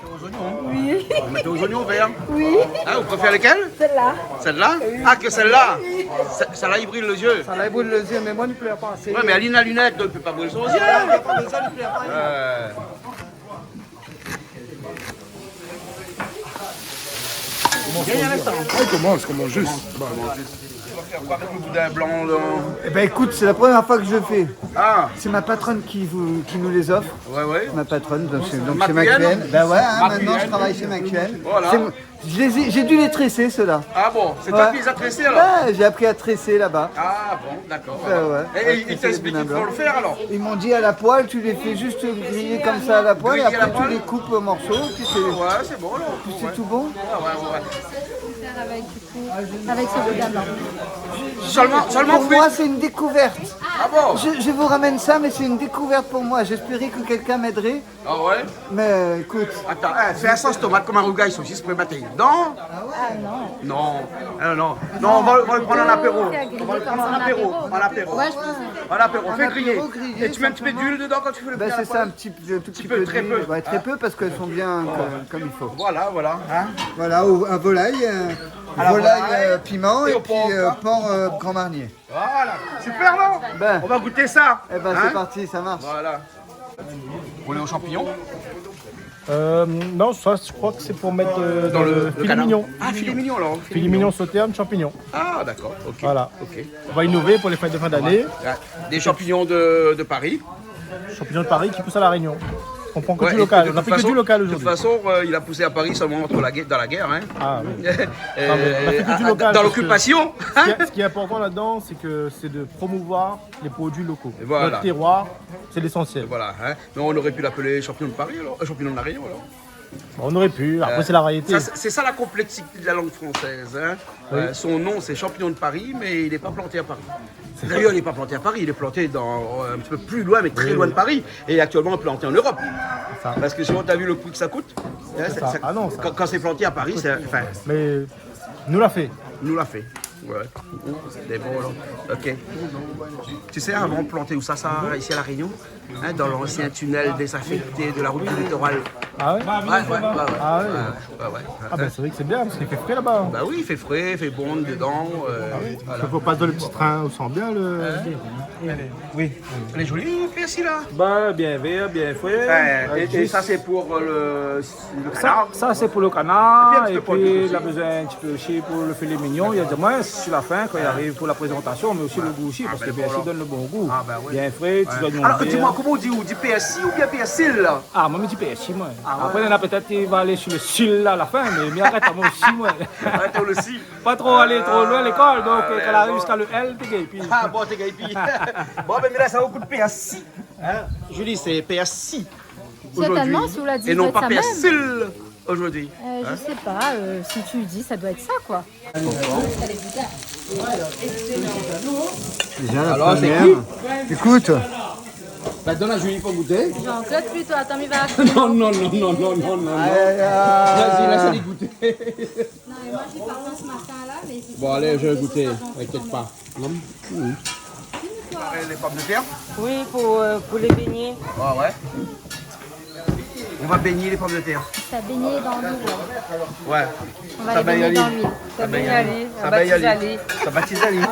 Aux oignons, hein ? Oui. On met aux oignons verts. Oui. Hein, vous préférez lesquels ? Celle-là. Celle-là ? Oui. Ah, que celle-là ? Oui. Ce-, celle-là, il brûle les yeux. Celle-là, il brûle les yeux, mais moi, il pleut pas assez. Ouais, mais Aline a lunettes, donc il peut pas brûler son yeux. Ah, il a pas besoin de pleurer. Euh. Ah, il commence, commence juste. Bah, bah. Tu vas faire quoi avec le boudin blanc, là ? Eh ben, écoute, c'est la première fois que je fais. Ah. C'est ma patronne qui vous, qui nous les offre. Ouais, ouais. Ma patronne, donc c'est, donc c'est Macuenne. Macuenne. Ben ouais, hein, maintenant je travaille chez Macuenne. Voilà. C'est mon, je les ai, j'ai dû les tresser, ceux-là. Ah bon, c'est toi qui les as tressés, alors ? Ouais, j'ai appris à tresser là-bas. Ah bon, d'accord, alors. Ouais, ouais. Et ils t'expliquent qu'il faut le faire, alors ? Ils m'ont dit à la poêle, tu les fais juste griller comme ça à la poêle, et après tu les coupes en morceaux, puis c'est, puis c'est tout bon. Griller à la poêle ? Ah ouais, ouais, ouais. Faire avec, du coup, avec ce boudin blanc. Seulement, seulement frit. Pour moi, c'est une découverte. Ah bon ? Je, je vous ramène ça, mais c'est une découverte pour moi. J'espérais que quelqu'un m'aiderait. Ah ouais ? Mais écoute. Attends, eh, fais une sauce tomate comme un rougail saucisse pour matin. Non ? Ah non. Non. Ah non, non. Non, on va, on va le prendre en apéro. On va le faire griller comme ça en apéro. On va le prendre en apéro, en apéro. Ouais, je pense. En apéro, fais griller. En apéro, griller, simplement. Et tu mets un petit peu d'huile dedans quand tu fais le boudin à la poêle ? Ben, c'est ça, un petit, un tout petit peu d'huile. Un petit peu, très peu. Ouais, très peu parce qu'elles sont bien, euh, comme il faut. Voilà, voilà, hein. Voilà, ou un volaille, euh, volaille, euh, piment et puis, euh, porc, euh, Grand Marnier. À la volaille, euh, piment. Voilà, super, non ? Ben. On va goûter ça. Eh ben, c'est parti, ça marche. Hein ? Voilà. Poulet aux champignons ? Euh, non, ça, je crois que c'est pour mettre, euh, dans le, le filet mignon. Dans le canard. Ah, filet mignon, alors. Filet mignon sauterne, champignons. Ah, d'accord, ok. Voilà. Ok. On va innover pour les fêtes de fin d'année. Ouais. Des champignons de, de Paris. Champignons de Paris qui poussent à La Réunion. On prend que du local. Ouais, et puis de toute façon, on a pris que du local aujourd'hui. De toute façon, euh, il a poussé à Paris seulement entre la guerre, dans la guerre, hein. Ah oui. Euh, ah, mais on a fait que du local parce que dans l'occupation, hein. Ce qui est, ce qui est important là-dedans, c'est que c'est de promouvoir les produits locaux. Et voilà. Notre terroir, c'est l'essentiel. Et voilà, hein. Mais on aurait pu l'appeler champignon de Paris, alors, euh, champignon de La Réunion, alors. Bon, on aurait pu, après, euh, c'est la variété. Ça, c'est, c'est ça la complexité de la langue française, hein. Oui. Euh, son nom, c'est champignon de Paris, mais il n'est pas planté à Paris. C'est ça. D'ailleurs, il n'est pas planté à Paris, il est planté dans, euh, un petit peu plus loin, mais très loin de Paris. Oui, oui. Et actuellement planté en Europe. C'est ça. Parce que sinon, t'as vu le prix que ça coûte ? Hein, c'est ça. Ah non, ça, quand, quand c'est planté à Paris, c'est, enfin, mais nou la fé. Nou la fé. Ouais. Des bons, là. Ok. Tu sais, avant, on plantait où ça, ça, ici à La Réunion ? Hein, dans l'ancien tunnel désaffecté de la route du littoral. Ah ouais ? Ouais, ouais, ouais, ouais. Ah ouais. Ouais, ouais, ouais. Ah ben, c'est vrai que c'est bien, parce qu'il fait frais là-bas. Bah oui, il fait frais, il fait bon dedans, euh, voilà. Ah oui. Faut pas dans le petit train, on sent bien le... Hein ? Oui. Elle est jolie, persil, là. Bah, bien vert, bien frais. Ouais, et, et ça, c'est pour, euh, le, le canard. Ça, ça, c'est pour le canard, et puis, il a besoin un petit peu aussi pour le filet mignon. Il y a du moins sur la fin, quand il arrive pour la présentation, mais aussi le goût aussi, parce que le persil donne le bon goût. Ah, bah ouais. Bien frais, tu dois demander. Alors, dis-moi, comment on dit, on dit persil ou bien persil, là ? Ah, moi, mi di persil, moi. Ah ouais. Après, il y en a peut-être qui va aller sur le sil, là, à la fin, mais mi arèt à moi aussi, moi. Arèt à le sil. Pas trop aller trop loin l'école, donc, euh, quand il arrive jusqu'à le L, t'es gay, puis... Ah bon, t'es gay, puis. Bon, ben, mais là, ça a beaucoup de persil. Hein ? Julie, c'est persil. Certainement, si vous la dites, ça doit être ça même. Et non pas persil aujourd'hui. Euh, je sais pas, euh, si tu le dis, ça doit être ça, quoi. Déjà, la première. Alors, c'est cuit. Écoute. Bah, donne à Julie pour goûter. Jean-Claude, plutôt, attends, il va... Non, non, non. Aïe, aïe, aïe. Vas-y, laisse-les goûter. Non, mais moi, j'ai pas faim ce matin-là, mais c'est... Bon, allez, je vais goûter, t'inquiète pas. Hum, hum. Les pommes de terre ? Oui, pour, euh, pour les beignets. Ouais, ouais. On va baigner les pommes de terre. Ça baigne dans l'eau, ouais. Ouais. On va les baigner dans l'huile. Ça baigne à l'huile. Ça baigne à l'huile. Ça baptise à l'huile.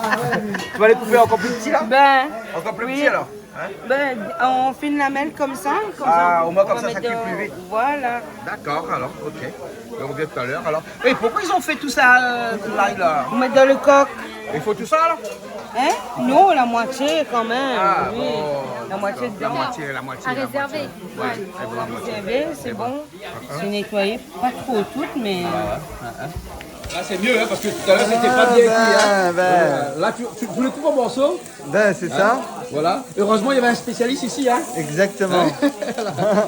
Tu vas les couper encore plus petits, là ? Ben, oui. Encore plus petits, alors ? Hein ? Ben, on fait une lamelle comme ça, comme ça. Ah, au moins, comme ça, ça cuit plus vite. On va mettre, euh, voilà. D'accord, alors, ok. Et on revient tout à l'heure, alors. Et pourquoi ils ont fait tout ça, euh, l'ail, là ? On met dans le coq. Il faut tout ça, alors ? Hein ? Non, la moitié quand même. Ah, oui. Bon. La moitié dedans. La moitié, la moitié, la moitié. À réserver. Ouais, ouais, on a réservé, c'est bon. D'accord. J'ai nettoyé, pas trop tout, mais... Ah ouais, ouais, ouais. Là, c'est mieux, hein, parce que tout à l'heure, c'était pas bien cuit, hein. Ah, ben, ben. Voilà. Là, tu, tu, tu le coupes en morceaux. Ben, c'est ça. Hein ? Voilà. Heureusement, il y avait un spécialiste ici, hein. Exactement. Hein ?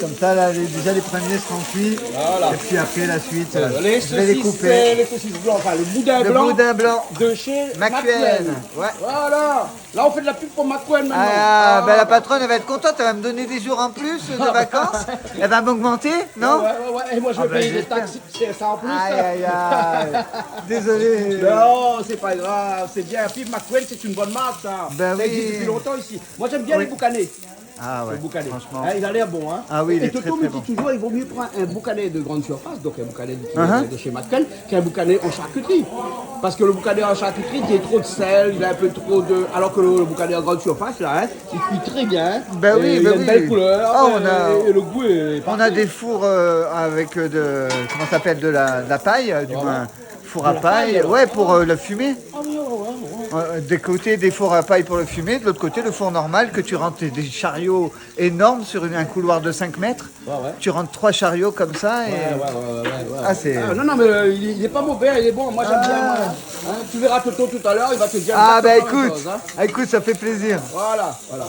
Comme ça, là, les, déjà, les premiers seront cuits. Voilà. Et puis après, la suite, euh, je vais les couper. Euh, les saucisses, euh, les saucisses blancs, enfin, le boudin blanc de chez McQueen. Le boudin blanc de chez McQueen. Ouais. Voilà. Là, on fait de la pub pour McQueen maintenant. Ah, ben, la patronne, elle va être contente, elle va me donner des jours en plus de vacances. Elle va m'augmenter, non ? Ah ouais, ouais, ouais. Et moi, je vais payer les taxes, c'est ça en plus. Ah, ben, j'espère. Aïe, aïe, aïe. Désolé. Non, c'est pas grave, c'est bien. Vive McQueen, c'est une bonne marque, ça. Ben oui. Ça existe depuis longtemps ici. Moi, j'aime bien les boucanés. Ah ouais, franchement. Le boucané. Hein, il a l'air bon, hein. Ah oui, il est très, très bon. Et Toto me dit toujours, il vaut mieux prendre un boucané de grande surface, donc un boucané de, de chez McQueen, qu'un boucané en charcuterie. Parce que le boucané en charcuterie, il y a trop de sel, il a un peu trop de, alors que le, le boucané en grande surface, là, hein, il cuit très bien, hein. Ben oui, ben oui. Et il a une belle couleur, euh, et le goût est parfait. Ah, on a, on a des fours, euh, avec, euh, de, comment ça s'appelle, de la, de la paille, euh, du moins. Four à paille, ouais, pour, euh, le fumier. Ah oui, ouais, ouais, ouais. Euh, d'un côté, des fours à paille pour le fumier, de l'autre côté, le four normal que tu rentres des chariots énormes sur une, un couloir de cinq mètres. Ouais, ouais. Tu rentres trois chariots comme ça et... Ouais, ouais, ouais. Ah, c'est... Ah, non, non, mais, euh, il est, il est pas mauvais, il est bon. Moi, j'aime bien, moi, hein. Hein, tu verras Toto tout à l'heure, il va te dire exactement la même chose, hein. Ah, ben, écoute, écoute, ça fait plaisir. Voilà, voilà.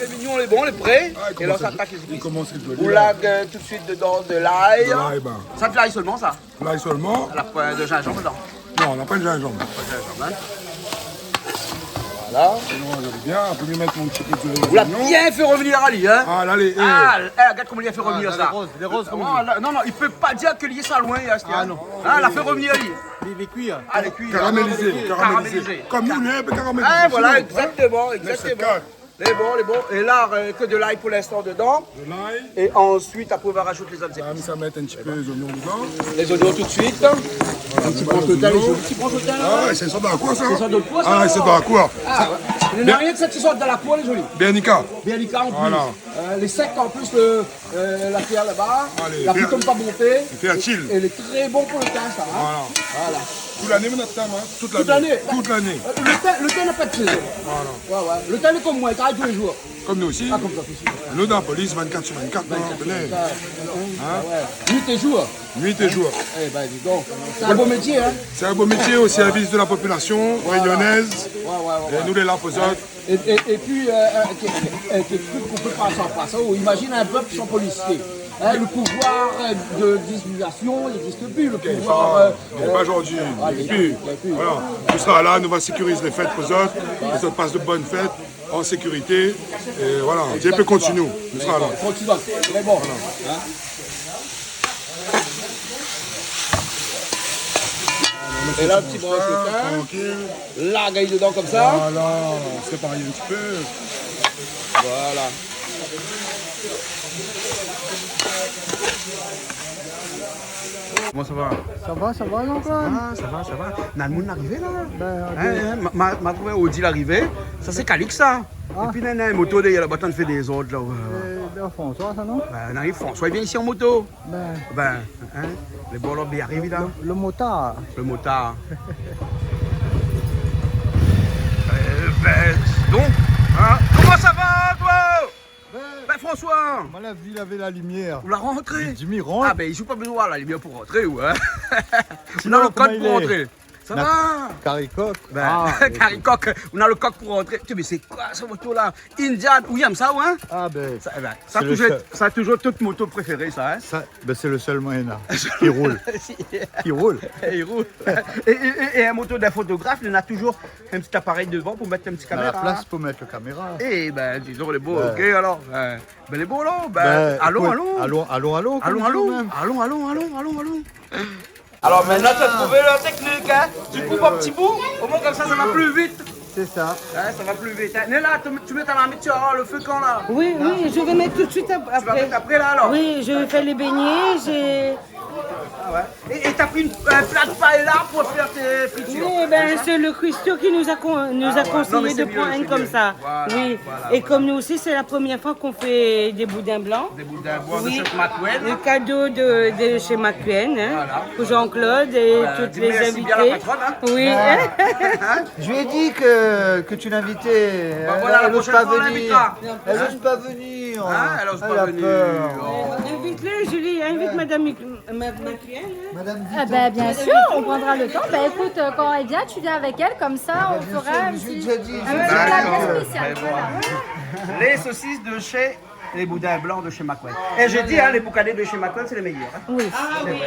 Le mignon, il est bon, il est prêt. Ah, il commence à être joli, là. Et là, on s'attaque ici. On lave, euh, tout de suite dedans de l'ail. De l'ail, ben. Ça, de l'ail seulement, ça. L'ail seulement. La poin de zinzanm dedan. Non, na poin de zinzanm. Poin de zinzanm, hein. Voilà. Et on regarde bien. Après, mi mèt mon ti pé de zoignon. Ou la bien fé revenir ali, hein. Ah, là, les, eh. Ah, eh, regarde comment il a fait revenir ça. Ah, là, les roses, les roses, comment il est. Ah, là, non, non, il peut pas dire que li lé sa loin, hein. Ah, non. Hein, la fé revenir ali. Les, les cuirs. Ah, les cuirs. Caramélisé, caramélisé. Caramélisé. Comme nous, on est un peu caramélisé. Ah, voilà, exactement, exactement. Mais c'est calme. Lé bon, lé bon. Et là, euh, que de l'ail pour l'instant dedans. De l'ail. Et ensuite, après, on va rajouter les autres épices. Là, mi sa mèt un petit peu les oignons dedans. Les oignons tout de suite. Voilà, un petit branche de thym, les jolis petits branches de thym, là. Ah ouais, c'est sorti dans la cour, ça, hein ? C'est sorti dans la cour, ça. Ah, ouais. Il n'y a rien que ça qui sort dans la cour, les jolis. Bernica. Bernica, en plus. Voilà. Euh, les secs, en plus, le, euh, la pierre là-bas. Ah, les fer-, les fer à chill. Et, et il est très bon pour le thym, ça, hein. Voilà. Voilà. Toute l'année, on a de thym, hein. Toute l'année. Toute l'année. Toute l'année. Euh, le thym, le thym n'a pas de saison. Voilà. Ouais, ouais. Le thym, il est comme moi, il travaille tous les jours. Comme nous aussi. Ah, comme toi aussi. Nous, dans la police, vingt-quatre sur vingt-quatre, non, venez. Vingt-quatre sur vingt-quatre. Hein ? Ah ouais. Nuit et jour. Nuit et jour. Eh ben, dis donc, c'est un beau métier, hein ? C'est un beau métier au service de la population réunionnaise. Voilà. Ouais, ouais, ouais, ouais. Et nous, les là, pour ça. Et, et, et puis, euh, euh, que-, euh, quelque chose qu'on peut pas s'en passer. Oh, imagine un peuple sans policier. Hein, le pouvoir, euh, de dissimulation, il n'existe plus. Le pouvoir, euh, il n'est pas aujourd'hui. Ah, il n'est plus. Il n'est plus. Voilà. Nous sera là, nous va sécuriser les fêtes pour eux autres. Ils passent de bonnes fêtes en sécurité. Et voilà, Dieu peut continuer. Nous sera là. Continue. Mais bon. Voilà. Hein ? Et là, le petit branche de thym. Tranquille. Larg ali dedan comme ça. Voilà, on se prépare un petit peu. Voilà. Comment ça va ? Ça va, ça va, Jean-Claude ? Ça va, ça va, ça va. Na moun arivé la. Ben, ok. Hein, hein, ma, ma, ma trouvé Audi l'arivé. Ça, c'est Calix, ça. Ah. Et puis, na, na moto derrière là-bas, en train de faire des ordres, là. Euh, ben, François, ça, non ? Ben, on arrive, François, il vient ici en moto. Ben. Ben, hein, le bol la bien arivé la. Le, le motard. Le motard. Euh, ben, donc, hein, comment ça va, toi ? Ben, François. Moi, la ville avait la lumière. Ou la rantré ? Jimmy, rentre. Ah, ben, i sou pa bezoin la limièr pou rantré, ou, hein. Sinon, ou na le code pou rantré. Sa va ? Carry coq. Ben, ah, ok. Carry coq, ou na le coq pou rantré. Tiens, mais c'est quoi ce moto-là ? Indian, ou yèm sa, ou, hein ? Ah, ben, sa, eh ben, sa, c'est le seul. Toujours, sa, toujours tout moto préféré, sa, hein ? Sa, ben, c'est le seul moyen, là, qui roule. Qui roule. Et il roule. Et, et, et, et un moto d'un photographe, il a toujours un petit appareil devant pour mettre un petit caméra. La place pour mettre le caméra. Eh ben, disons, le beau, ouais. Ok, alors, euh, Ben, lé bon, la. Ben, écoute, alon, alon, alon, alon, comme on dit même. Alon, alon, alon, alon, alon. Alors, maintenant, tu as trouvé la technique, hein ? Tu coupes en petits bouts, au moins, comme ça, ça va plus vite. C'est ça. Hein, ça va plus vite, hein. Néla, tu, tu mets ta marmite, tu vas avoir le feu quand, là ? Oui, oui, je vais mettre tout de suite ap-, après. Tu vas mettre après, là, alors ? Oui, je vais faire les beignets, j'ai... Ah ouais. Et, et T'as pris une, un plat de paella pour faire tes fritures. Oui, ben, c'est le cuistot qui nous a con-, nous a conseillé de prendre comme ça. Ah ouais, non, mais c'est mieux, c'est mieux. Voilà, voilà. Oui. Et comme nous aussi, c'est la première fois qu'on fait des boudins blancs. Des boudins blancs de chez McQueen. Oui. Le cadeau de, de chez McQueen, hein, pour Jean-Claude et toutes les invités. Voilà. Euh, dis merci bien à la patronne, hein. Oui. Hein ? Je lui ai dit que, que tu l'invitais. Bah voilà, la prochaine fois, on l'invitera. Elle ose pas venir. Elle ose pas venir. Hein ? Hein ? Elle ose pas venir. Elle a peur. Oh. Invite-le, Julie, invite Madame Mic-, Ma-, McQueen, hein ? Madame Duton. Ah ben, bien sûr, on prendra le temps. Ben, écoute, euh, quand elle vient, tu viens avec elle, comme ça, on fera un petit, un petit plat bien spécial. Ah, bien sûr, mais je lui ai déjà dit, je lui ai déjà dit que... Voilà. Mais bon. Les saucisses de chez, les boudins blancs de chez McQueen. Et je dis, hein, les boucanés de chez McQueen, c'est les meilleurs, hein. Oui,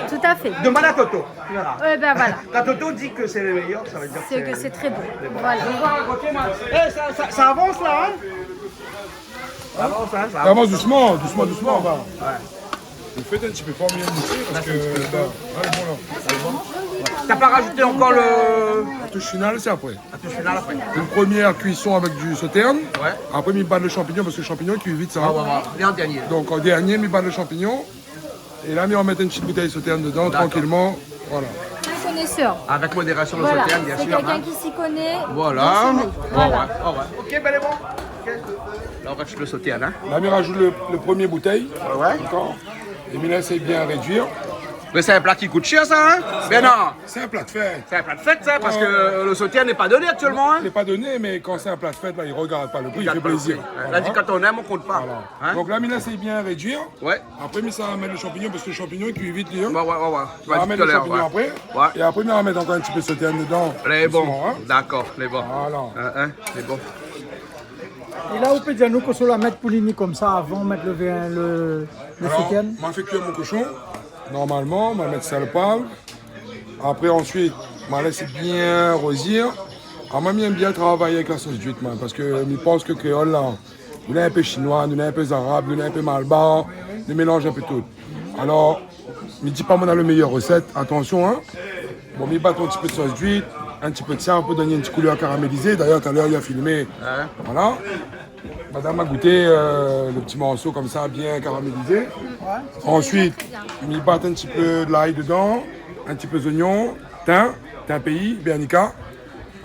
tout à fait. Demande à Toto, tu verras. Ouais, ben voilà. Quand Toto dit que c'est les meilleurs, ça veut dire que c'est très bon. C'est que c'est bon. Voilà. Eh, ça, ça, ça avance là, hein ? Ça avance, hein, ça avance. Ça avance doucement, doucement, doucement, va. Ouais. Ou fé in ti pé for, mi mouté, parske, ben, ouais, bon, la. T'as pas rajouté encore le... La touche finale, c'est après. La touche finale après. Une première cuisson avec du sauterne. Ouais. Après, mi bat le champignon, parce que le champignon, il cuit vite, ça, hein. Ouais, ouais, ouais. Et en dernier. Donc, en dernier, mi bat le champignon. Et là, mi remèt une petite bouteille sauterne dedans, tranquillement. D'accord. Voilà. Un connaisseur. Avec modération, le sauterne, bien sûr, hein. Voilà, c'est quelqu'un qui s'y connaît dans son métier. Voilà. Ouais, ouais, ouais, ouais. Ok, ben, lé bon. Ok. Là, on rajoute le sauterne, hein. Là, mi rajout le, le premier bouteille. Ouais, ouais. D'accord. Et mi lès bien réduire. Mais c'est un plat qui coûte cher, ça, hein ? Ben non. C'est un plat de fête. C'est un plat de fête, ça, parce que, euh, le sauterne n'est pas donné actuellement, hein ? Il n'est pas donné, mais quand c'est un plat de fête, là, il regarde pas le prix, il fait plaisir. Il regarde pas le prix. Voilà. Là, dit, quand on aime, on compte pas. Voilà. Hein ? Donc là, mi lès bien réduire. Ouais. Après, mi sa mèt le champignon, parce que le champignon, il cuit vite, lui, hein. Ouais, ouais, ouais, ouais. Tu vas dire tout à l'heure, ouais. On va mettre le champignon après. Ouais. Et après, mi sa mèt encore un petit peu de sauterne dedans. Lé bon. Doucement, hein. D'accord, lé bon. Voilà. Hein, hein, lé bon. É la, ou pé dir anou kosa ou la mèt pou li mi konmsa avan mèt le vin, le, le sauterne ? Alors, ma fé kui mon koshon. Normalman, ma mèt sèl, poiv. Apré, ansuit, ma lès bien rozir. Ah, moin, mi èm bien travay avèk la sos d'uit, moin, parske mi pans ke kréol la, nou lé in pé shinoi, nou lé in pé zarab, nou lé in pé malbar, nou mélanz in pé tout. Alor, mi di pa moin na le méyèr rosèt, atansion, hein. Bon, mi bat in ti pé de sos d'uit, in ti pé de sèl pou donn in ti koulèr karamélizé. D'ailleurs, talèr, li la filmé. Ouais. Voilà. Madame la gouté, euh, le ti morso konmsa, bien karamélizé. Ouais. Ansuit, mi bat in ti pé de lay dedan, in ti pé zoignon, tin, tin péi, bernika.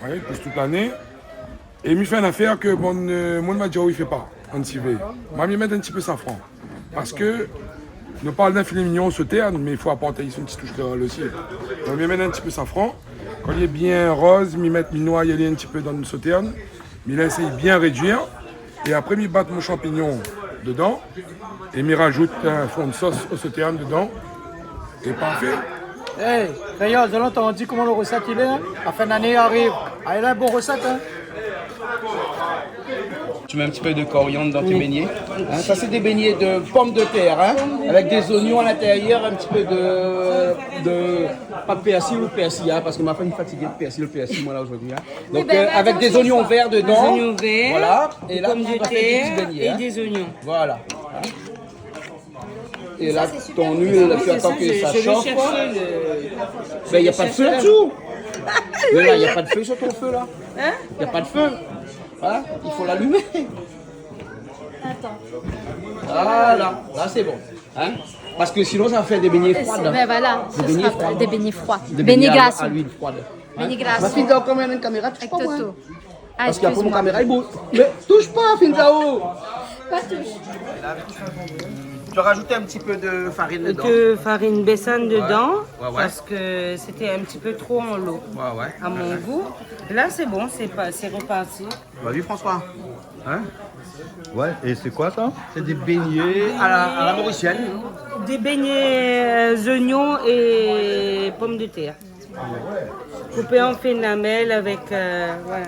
Voyez, i pous tout lané. É mi fé in afèr ke bann, euh, moun va dir, oui, fé pa, in ti vé. Ma mi mèt in ti pé safran. Parske nou parl d'in filé mignon o sauterne, mé i fo aport son ti toush kréol osi. Donk, mi mèt in ti pé safran. Kan li lé bien roz, mi mèt, mi noy ali in ti pé dan le sauterne. Mi lès bien réduir. É apré, mi bat mon shanpignon dedan. É mi rajout in fon de sos o sauterne dedan. É parfé. Hey, d'ailleurs, zot la antann koman le rosèt i lé, hein ? La fin d'ané i ariv. Ah, li lé bon rosèt, hein ? Tu mets un petit peu de coriandre dans tes beignets. Hein, ça, c'est des beignets de pommes de terre, hein, avec des oignons à l'intérieur, un petit peu de, de, pas de persil ou de persil, hein, parce que ma femme est fatiguée de persil, le persil, moi, là, aujourd'hui, hein. Donc, euh, avec des oignons verts dedans. Des oignons verts, voilà. Et là, tu vas faire des petits beignets, hein. Des pommes de terre et des oignons. Voilà. Et là, ton huile, tu attends que ça chauffe. Ben, il n'y a pas de feu là-dessous. Mais là, il n'y a pas de feu sur ton feu, là. Hein ? Il n'y a pas de feu. Hein ? Il faut l'allumer. Attends. Voilà, là, c'est bon. Hein ? Parce que sinon, ça va faire des beignets froides. Ben voilà, ce sera des beignets froids. Des beignets à l'huile froide. Hein ? Beignets glaçons. Ma fille, dans combien de caméras, tu crois, moi ? Avec Toto. Ah, excuse-moi. Parce qu'après, mon caméra, il bouge. Mais touche pas, Finzao. Pas touche. Tu rajoutes un petit peu de farine dedans. De farine bessane dedans, ouais, ouais, parce que c'était un petit peu trop en lot, ouais, ouais, à mon goût. Là, c'est bon, c'est pas, c'est reparti. Vas-y, François. Hein ? Ouais, et c'est quoi ça ? C'est des beignets à la, à la mauricienne. Des beignets, euh, oignons et pommes de terre. Coupé en fines lamelles avec, euh, voilà.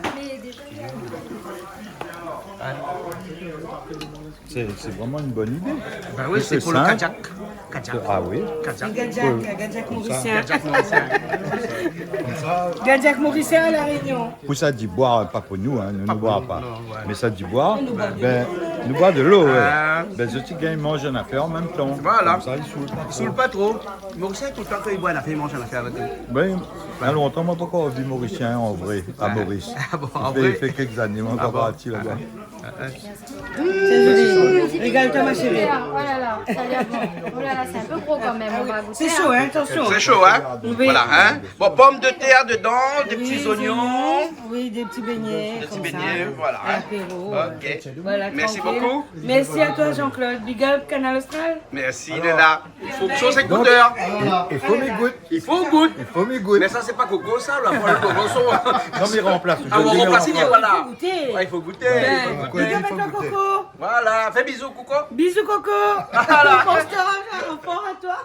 C'est, c'est vraiment une bonne idée. Ben oui, c'est pour le kadjak. Kadjak. Ah oui. Kadjak. Gadjak, gadjak mauricien. Gadjak mauricien. Gadjak mauricien à La Réunion. Pou sa di boir, pa pou nou, hein, nou, nou boir pa. Mé sa di boir, ben, Nou boir dolo, ouais. Ah. Ben, zot i gingn manz in nafèr an mèm tan. Voilà. Konmsa, i soul pa tro. I soul pa tro. Morisien, toultan kan i boir in nafèr, i manz in nafèr avèk li. Ben, na lontan, moin la pankor vi Morisien an vré, a Moris. Ah bon, an vré ? I fé, i fé kèk zané, moin la pa parti laba. Ah bon. Ah, ah. Sé zoli. Régale-toi, ma chérie. Oh là là, ça a l'air bon. Oh là là, c'est un peu gros quand même, on va goûter, hein. C'est chaud, hein, attention. C'est chaud, hein ? Oui. Voilà, hein ? Bon, pommes de terre dedans, des petits oignons. Oui, des oignons, oui, des petits beignets, comme ça, à l'apéro, euh, voilà. Des petits beignets, voilà, hein ? Ok. Voilà, merci beaucoup. Merci à toi, Jean-Claude. Big up, Kanal Austral. Merci, Léna. I fo ke sa, sé goutèr. I fo mi gout. I fo gout. I fo mi gout. Mé sa, sé pa koko, sa, la, pou lo koko. Non, mé i ranplas. Ah, ou ranplas, voilà. I fo gouté. Ouais, i fo gouté. Ben, i fo gouté. Big up à toi, Coco. Voilà, fé bizou, Coco. Bisous, Coco. Voilà. Pense à toi.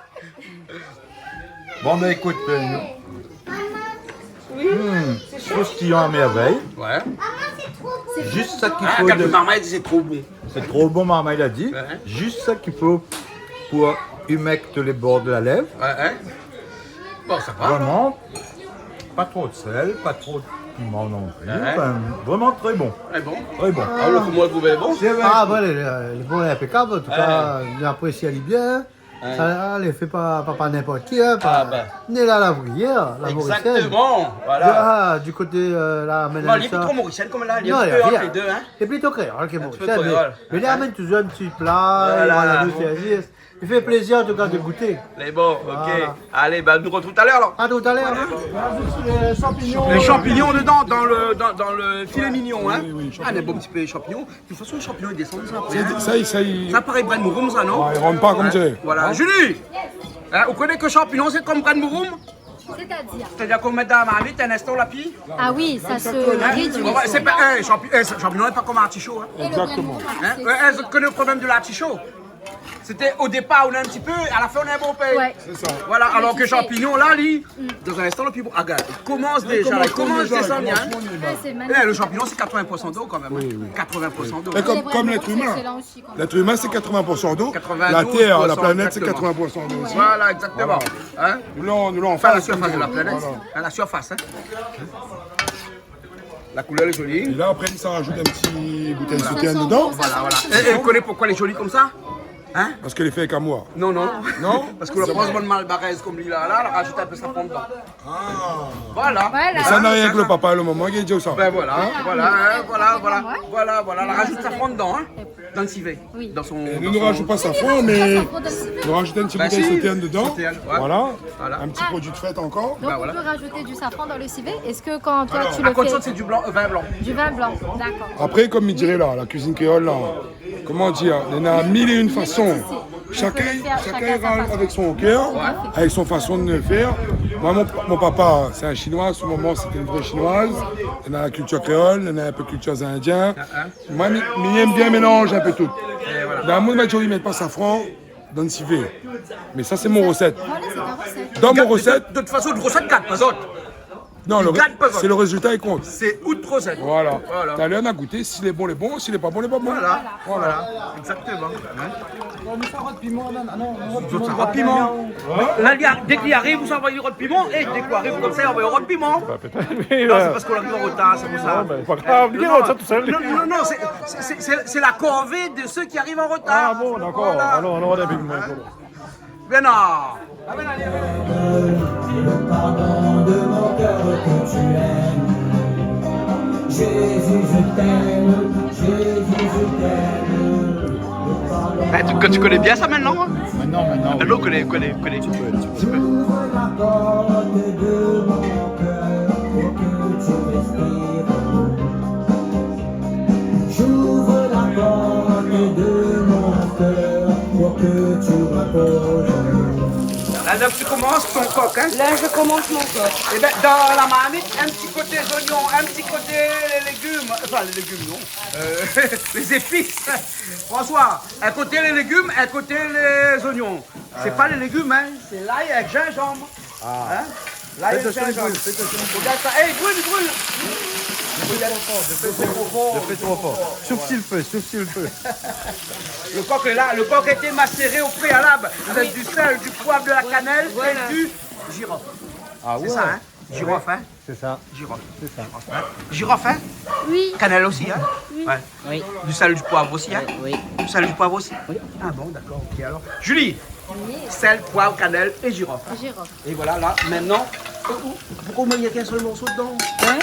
Bon, ben, écoute, euh, oui, hmm, c'est chaud. Croustillant à merveille. Ouais. Zis sak i fo. Ah, kan marmay i di sé tro bon. Sé tro bon, marmay la di. Ouais. Zis sak i fo pou imèkt lé bor de la lèv. Ouais, ouais. Bon, sa va, alor. Vréman, pa tro de sèl, pa tro de piman non pli. Ouais. Anfin, vréman tré bon. Tré bon. Tré bon. Ah, le, koman ou trouv lé bon ? Sé vré. Ah, ben, lé, lé bon, inpékab, an tou ka, mi apresié ali bien. Ouais. Sa la, lé fé pa, pa, pa ninport ki, hein, pa, ah, ben, ni la, la Brière, la Morisièn. Exactement, voilà. Ah, du koté, euh, la, mé non, lé pa tro morisien, konm la, lé in pé ant lé dé, hein. Lé plito kréol ke morisien, mé, mé li amenn touzour in ti pla, voilà, i sèrv. I fé plézir, an tou ka, de gouté. Lé bon, ok. Voilà. Alé, ben, nou artrouv talèr, alor. A talèr, hein. Lé shanpignon dedan, dan le, dan, dan le filé mignon, hein. Oui, oui, shanpignon. Ah, in bon ti pé shanpignon. De tout fason, lé shanpignon i désann sa apré, hein. Sa, sa, sa, i... Sa parèy brin mouroum, sa, non ? Ouais, i rant pa konm... Ouais. Voilà. Julie, hein, ou koné ke shanpignon, sé konm brin mouroum ? C'est-à-dire ? Sétadir, kan ou mèt dan la marmit, in instan, la pi... Ah oui, ça se réduit. Hein ? Ouais, sé pa, hein, shanpi-, hein, shanpignon, sé pa konm artisho, hein. Exactement. Hein ? Ouais, hein, ou koné le problèm de l'artichaut ? Sété o dépar, ou na in ti pé, a la fin, ou na in bonpé. Ouais. Sé sa. Voilà, alor ke shanpignon, la, li, dan in instan, le pi bon, ah, gard, i komans déza, i komans désann, hein. Ouais, sé magnifique. Eh, le shanpignon, sé quatre-vingts pour cent d'eau, kan mèm, hein. Oui, oui. Quatre-vingts pour cent d'eau. É konm, konm lèt imin. Lèt imin, sé quatre-vingts pour cent d'eau. La tèr, la planèt, sé quatre-vingts pour cent d'eau osi. Voilà, exactement. Voilà. Hein ? Nou lé an, nou lé an faz, konm di. Anfin, la surface de la planète. Voilà. À la surface, hein. La koulèr lé zoli. É la, apré, sa i rajout in ti boutèy soutien dedan. Voilà, voilà. É, é, ou koné poukosa lé zoli konmsa ? Hein ? Parske lé fé èk amour. Non, non. Non ? Parske la pran bann malbarèz konm li la, la, la rajout in pé safran dedan. Ah. Voilà. Voilà. Mé sa na rien ke le papa é le momon ki di sa. Ben voilà, hein, voilà, hein, voilà, voilà. Voilà, voilà, la rajout safran dedan, hein. Dan le sivé. Oui. Dan son, dan son... É nou, nou rajout pa safran, mé nou rajout in ti boutèy soutien dedan. Soutien, ouais. Voilà. Voilà. In ti produi de fèt ankor. Ah. Donc on peut rajouter du safran dans le civet. Est-ce que quand toi tu le fais... Alors, à côté de ça, c'est du blanc, euh, vin blanc. Du vin blanc, d'accord. Apré, konm mi diré la, la kuizine kréol la, koman dir, néna mil é ine fason. Chacun, chacun i ral avèk son kèr, avèk son fason de fèr. Moin, mon, mon papa, sé in Shinoi, son momon, sété ine vré Shinoiz. Néna la kiltir kréol, néna in pé kiltir indien. Moin, mi, mi èm bien mélanz in pé tout. É voilà. Bin, moin, mi di, i mèt pa safran dan le sivé. Mé sa, sé mon rosèt. Voilà, c'est ta recette. Dan mon rosèt. De, de, de tout fason, out rosèt i gard pa zot. Non, le ré-, sé le rézilta ki kont. I gard pa zot. Sé out rosèt. Voilà. Voilà. Talèr, nou va gouté. Si lé bon, lé bon. Si lé pa bon, lé pa bon. Voilà. Voilà. Voilà. Exactement. Hein ? Bon, nou sa rod piman, non, non, non, rod piman. Zot sa rod piman. La, li a, dèk li ariv, nou sa anvoy rod piman. É dèk ou ariv konmsa, ou anvoy rod piman. Ba, pétèt, oui. Non, sé parske ou ariv an rotar, sé pou sa. Non, mé pa grav, li ariv sa tousèl. Non, non, non, sé, sé, sé, sé, sé la korvé de sak i ariv an rotar. Ah bon, dakor. Voilà. Alon, alon, alon, alon. Hein ? Bien, non. Le pardon de mon cœur que tu aimes. Jésus, je t'aime. Jésus, je t'aime. Le pardon... Ah, tu, que tu connais bien ça maintenant, hein ? Maintenant, maintenant, oui. Maintenant, on connaît, connaît, connaît. Un petit peu, un petit peu. J'ouvre la porte de mon cœur pour que tu respires. J'ouvre la porte de mon cœur pour que tu reposes. La, la, tu commences ton coq, hein ? Là, je commence mon coq. Eh ben, dans la marmite, un petit côté oignon, un petit côté les légumes. Enfin, les légumes, non. Euh, les épices. François, un côté les légumes, un côté les oignons. C'est pas les légumes, hein, c'est l'ail avec gingembre. Ah. Hein ? L'ail avec gingembre. Fais attention, il brûle, fais attention, il brûle. Regarde ça. Hey, il brûle, il brûle. Le feu est trop fort, le feu est trop fort. Le feu est trop fort. Subtil feu, subtil feu. Le coq est là, le coq a été macéré au préalable avec du sel, du poivre, de la cannelle et du girofle. Ah ouais. C'est ça, hein ? Jirof, hein ? Sé sa. Jirof. Sé sa. Jirof, hein ? Jirof, hein ? Oui. Kanèl osi, hein ? Oui. Ouais. Oui. Du sèl, du poiv osi, hein ? Euh, oui. Du sèl, du poiv osi ? Oui. Ah bon, dakor, ok, alor. Julie, sèl, poiv, kanèl é jirof, hein ? Jirof. É voilà, la, mintnan, euh, ou, poukosa ou mèt in sèl morso dedan ? Hein ?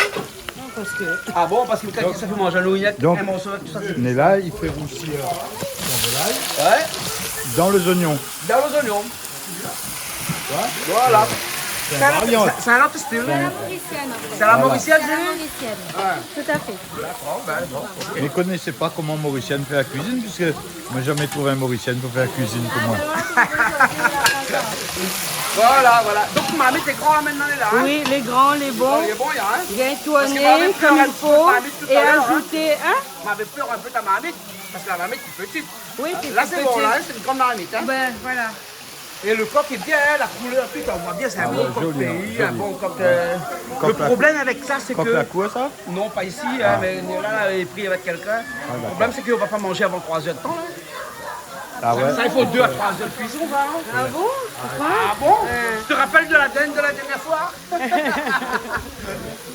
Non, parske... Ah bon, parske kan sa fé manzé anou, néna in morso avèk tout sa. Donk, Néla, li fé rousi, euh, son volay. Ouais. Dan lé zoignon. Dan lé zoignon. Voilà. Sé in variant. Sé, sé in ot stil. Sé a la morisièn, an fèt. Sé a la morisièn, Julie ? Sé a la morisièn. Ouais. Tout à fait. Dakor, bin, bon, ok. Mi koné pa koman in Morisien i fé la kuizine, puiske moin la zamé trouv in Morisien pou fé la kuizine pou moin. Voilà, voilà. Donk, marmit lé gran, la, mintnan, lé la, hein ? Oui, lé gran, lé bon. Lé bon, hein ? Bien tourné, parske marmit, kom i fo, marmit tout a lèr, hein ? É azouté, hein ? Moin lavé pèr in pé ta marmit, parske la marmit lé ptit. Oui, sé ptit. La, sé bon, la, hein, sé in gran marmit, hein. Bin, voilà. É lo kok lé bien, hein, la koulèr, tout, on voit bien, sé in bon kok péi, in bon kok, euh, lo problèm avèk sa, sé ke... Ah, joli, joli. Kok la kour, sa ? Non, pa isi, hein, mé la, la, lé pri avèk kèlkin. Ah, dakor. Lo problèm, sé ke ou va pa manzé avan troi zèr de tan, hein. Ah ouais ? Sa, sa, i fo dé a troi zèr de kuison, sa, hein. Ah bon ? Pourquoi ? Ah bon ? Euh. Tu te rappelles de la dinde de la dernière fois ?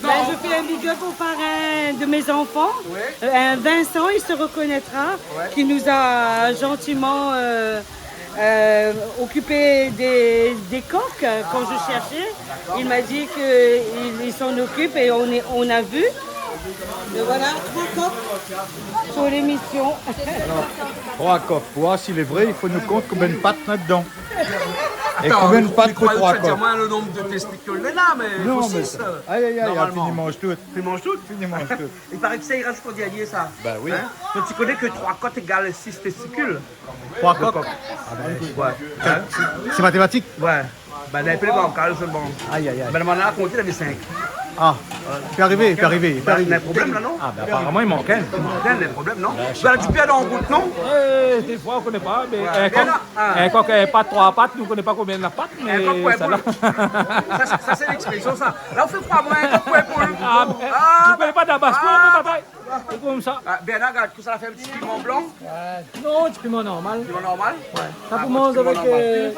Ben, je fais un big up au parrain de mes enfants, euh, Vincent, il se reconnaîtra, qui nous a gentiment, euh, euh, occupé des, des coqs, euh, quand je cherchais. Il m'a dit que il, il s'en occupe et on est, on a vu. Et voilà, trois coqs sur l'émission. Alor, troi kok. Pou oir si lé vré, i fo nou kont konbien de pat néna dedan. É konbien de pat pou troi kok ? Atann, mi kroiyé ou té di amoin lo nonb de testikil néna, mé... Non, mé fo sis, euh, ay, ay, ay, normalman. Fini manz tout. Fini manz tout ? Fini manz tout. I paré ke sa i razout an dernié, sa. Bin oui. Hein ? Donk, ou koné ke troi kok égal sis testikil. Troi kok. Ah bin, ouais. Hein ? Sé matématik. Ouais. Bin, la, i pé pa ankor, sé bon. Ay, ay, ay. Bin, moin la kont, lavé sink. Ah, i pé arivé, i pé arivé, i pé arivé. Bin, néna in problèm, la, non ? Ah, bin, aparaman, i mank inn. I mank inn, néna in problèm, non ? Bin, mi sé pa. Bin, la, ou la di pèrd an rout, non ? Eh, défoi, ou koné pa, mé in kok, in kok, in pat, troi pat, nou koné pa konbien néna pat, mé in kok pou in poul. Sa, sa, sa, sé lékspresion, sa. La, ou fé kroi amoin in kok pou in poul. Ah, bin, ou koné pa dan basko, ou pé pa... Sé konmsa. Ah, Bernard, gard, kosa la fé, in ti piman blan ? Ouais. Non, ti piman normal. Piman normal ? Ouais. Sa pou manzé avèk, euh,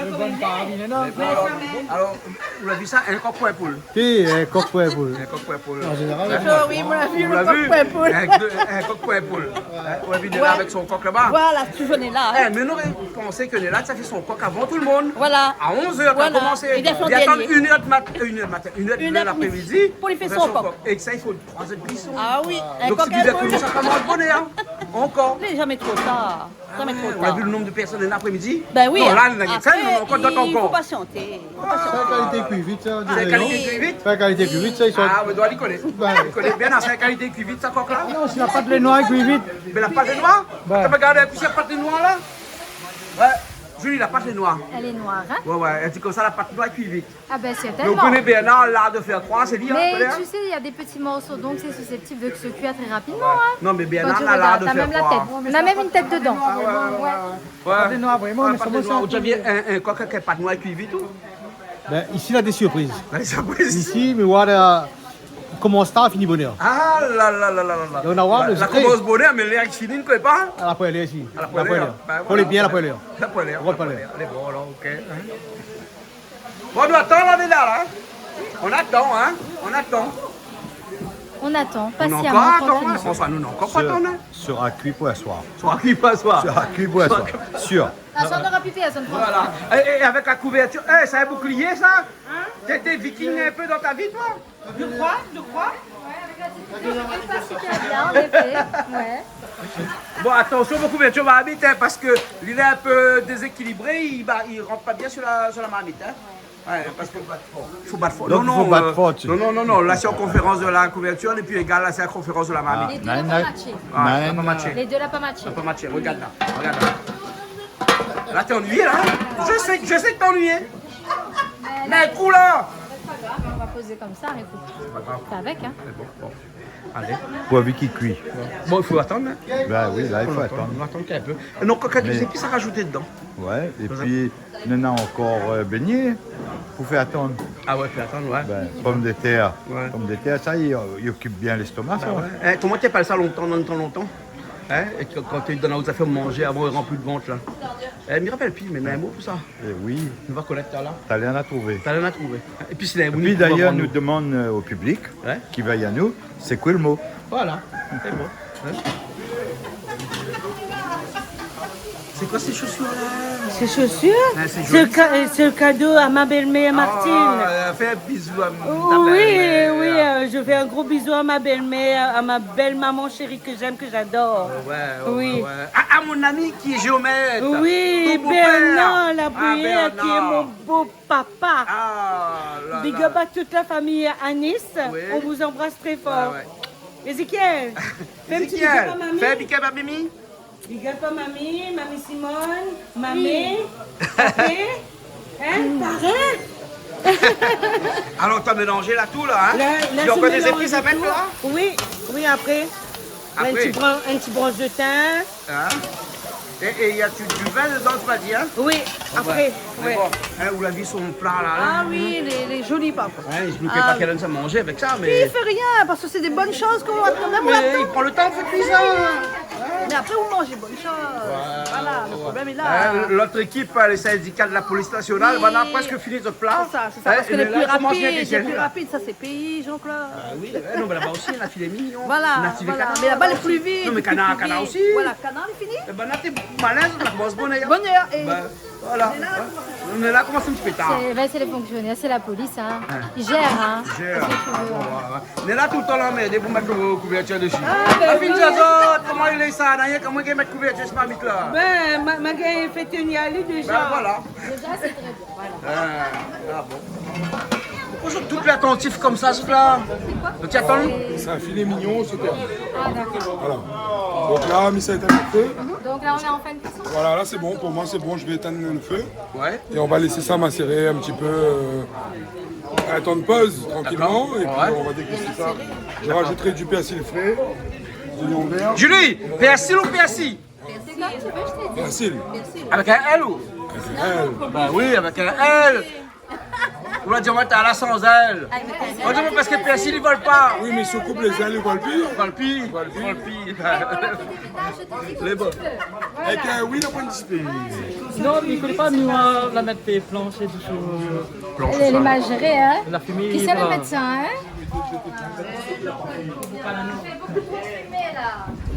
lo bon kari, non ? Alor, alor, ou la vi sa, in kok pou in poul. Si, in kok pou in poul. In kok pou in poul. An zénéral, oui, moin la vi lo kok pou in poul. In, in kok pou in poul. Hein, ou la vi Néla avèk son kok laba. Voilà, toujour Néla, hein. Eh, mé nou, nou pansé ke Néla té fé son kok avan tout lo moun. Voilà. A onz èr, té la komansé. Li la fé an dernié. Li atann inn èr de mat-, inn èr de matin, inn èr de lapré-midi pou li fé son kok. É sa, i fo troi zèr de kuison. Ah oui, in kok pou in poul. Donk, si li vien konmsa, sa i manz bonèr, hein. Ankor. Lé zamé tro tar. Zamé tro tar. Ah, ou la vi lo nonb de pèrsone in apré-midi ? Bin oui. Non, la, apré, i fo pasianté. I fo pasianté. Sa, kalité kui vit, sa, on diré, non ? Sé kalité kui vit ? Sa, kalité kui vit, sa, i sort. Ah, mé doi li koné. Bin. Li koné bien, sa, kalité kui vit, sa, kok la. Non, si la pat lé noir, kui vit. Mé la pat lé noir ? Bin. Ou la pa gard si la pat lé noir, la ? Ouais. Julie, la pat lé noir. Elle est noire, hein ? Ouais, ouais. Èl i di konmsa, la pat noir, kui vit. Ah ben, certainement. Mais on connaît Bernard, l'art de faire croire, c'est lui, hein, Bernard ? Mais tu sais, il y a des petits morceaux, donc c'est susceptible de se cuire très rapidement, hein. Non, mais Bernard, l'art de faire croire. Quand tu regardes, t'as même la tête. On a même une tête dedans. Ah ouais, ouais, ouais, ouais. Ouais. Pat noir, vréman, mé sa, sa. Ou la déza vi in, in kok èk pat noir kui vit, ou ? Ben, isi, la dé surpriz. La dé surpriz. Isi, mé voilà, komans tar, fini bonèr. Ah la la la la la. É ou va voir, la komans bonèr, mé lèr i fini, ou koné pa ? A la poin lèr isi. A la poin lèr. Ben voilà. Fo lé bien, a la poin lèr. A la poin lèr. Rod pa lèr. Lé bon, alor, ok. Bon, nou atann la, Néla, la, hein ? On attend, hein ? On attend. On attend patiemment, tranquillement. Nou ankor atann, hein ? Bonsoir, nou ankor atann, hein ? Sera cuit pour asseoir. Sera cuit pour asseoir. Sera cuit pour asseoir. Sûr. Ah, ça, on n'aura plus personne, franchement. Voilà. Et, et avec la couverture, eh, c'est un bouclier, ça ? Hein ? T'es, t'es viking un peu dans ta vie, toi ? De quoi ? De quoi ? Ouais, avec la petite couverture, c'est pas super bien, en effet. Ouais. Bon, attention, vos couvertures marmite, hein, parce que il est un peu déséquilibré, il va, il rentre pas bien sur la, sur la marmite, hein. Ouais, parce que faut battre fort. Faut battre fort. Donc, non, non, faut battre fort, euh, non, non, non, non, la circonférence de la couverture n'est plus égale à la circonférence de la marmite. Ah. Les deux n'ont pas matché. Ah, ça n'a pas matché. Les deux n'ont pas matché. Ça n'a pas matché, regarde là, regarde là. Là, t'es ennuyé, là, hein ? Je sais, je sais que t'es ennuyé. Mais un coup, là. On va poser comme ça, écoute. C'est pas grave. Fais avec, hein. C'est bon, bon. Allez. Pourvu qu'il cuit. Bon, il faut attendre, hein. Ben oui, là, il faut attendre. On attend un peu. Et donc, quand tu sais, puis ça rajouter dedans. Ouais, et puis, néna ankor, euh, beignets pou fé atann. Ah ouais, fé atann, ouais. Ben, pomdetèr. Ouais. Pomdetèr, sa, i, i okip bien léstoma, sa. Ben ouais. Eh, koman té apèl sa lontan, dan le tan lontan ? Hein, é ke, kan té dan la zafèr manzé avan, ranpli de vant la. Eh, mi rapèl pi, mé, mé in mo pou sa. Eh oui. Nou va konèt talèr. Talèr nou va trouvé. Talèr nou va trouvé. Épi, si la, épi, dayèr, nou demann, euh, o piblik ki vèy anou, sé koi le mo. Voilà, sé bon. Hein ? C'est quoi ces chaussures-là ? Ces chaussures ? Hein, c'est joli, ça. C'est le ca-, c'est le cadeau à ma belle-mère Martine. Ah, euh, fais un bisou à m-, ta belle-mère. Oui, oui, euh, je fais un gros bisou à ma belle-mère, à ma belle-maman chérie que j'aime, que j'adore. Ouais, ouais, ouais, ouais. Oui. À, à mon ami qui est géomètre. Oui, Bernard Labruyère, qui est mon beau-papa. Ton beau-père. Ah, là, là. Big up à toute la famille à Nice. Oui. On vous embrasse très fort. Ouais, ouais. Ézéchiel, fais un petit big up à mamie. Ézéchiel, fais un big up à Mimi. Big up à mamie, mamie Simone, mamie, papé, hein, parrain. Alors, t'as mélangé là tout, là, hein ? Là, là, c'est mélangé tout. Il y a encore des épices à mettre, là ? Oui, oui, après. Après. Un petit bran-, un petit branche de thym. Hein ? Et, et il y a du, du vin dedans, tu m'as dit, hein ? Oui, après, ouais. Mais bon, hein, ou la vi son pla la, hein ? Ah oui, lé, lé zoli, par contre. Hein, mi pé pa kèl èr sa manzé avèk sa, mé... I fé rien, parce que c'est des bonnes choses qu'on va quand même... Mé i pran le tan pou fé kuizin. Hein ? Mais après, vous mangez bonne chose. Voilà, le problème est là. Hein, l'autre équipe, euh, les syndicats de la police nationale, voilà, presque fini zot pla. C'est ça, c'est ça, parce que les plus rapides, les plus rapides, ça, c'est pays, Jean-Claude. Ah oui, ouais, non, mais là-bas aussi, on a filet mignon, on a filet canard aussi. Voilà, voilà. Mais là-bas, les plus vite, les plus, plus vite. Non, mais canard, canard aussi. Voilà, canard, il est fini. Eh ben, là, t'es malin, ça, la commence bonne heure. Bonne heure, et... Ben, voilà. On est là, on commence un petit peu tard. C'est, ben, c'est les fonctionnaires, c'est la police, hein. Hein. Ils gèrent, hein. Ils gèrent. Qu'est-ce que tu veux, hein. Ouais, ouais, ouais. Mé la, tout le tan, la mèt, pou mèt le kouvertir dési. Ah, ben oui. La fine di azot, koman i lé sa, na rienk amoin ki mèt kouvertir si marmit la. Ben, ma, ma gingn fé teni ali déza. Ben, voilà. Déjà, c'est très bien. Voilà. Ah, ah bon. Pourquoi ils sont tout attentifs comme ça, ce là ? C'est quoi ? Donc, tu attends ? C'est un filet mignon, c'est tout. Ah, d'accord. Voilà. Donc là, mi sa éteindre le feu. Donc là, on est en fin de cuisson ? Voilà, là, c'est bon. Pour moi, c'est bon. Je vais éteindre le feu. Ouais. Et on va laisser ça macérer un petit peu, euh, un temps de pause, tranquillement. D'accord. Et puis, ouais, on va déguster ça. Je rajouterai du persil frais, des oignons verts. Julie, persil ou persil ? Persil. Avec un L ou ? Avec un L. Bah oui, avec un L. Ou la di amoin talèr sans ailes. Ou la di amoin parske persil i vol pa. Oui, mé si ou koup lé zèl, i vol pi. I vol pi. I vol pi. Lé bon. Èk, euh, oui, la poin di spé. Non, mi koné pa, mi va la mèt plansh é tout sa. Plansh, sa. Elle est mal gérée, hein ? La fumée, voilà. Qui c'est le médecin, hein ?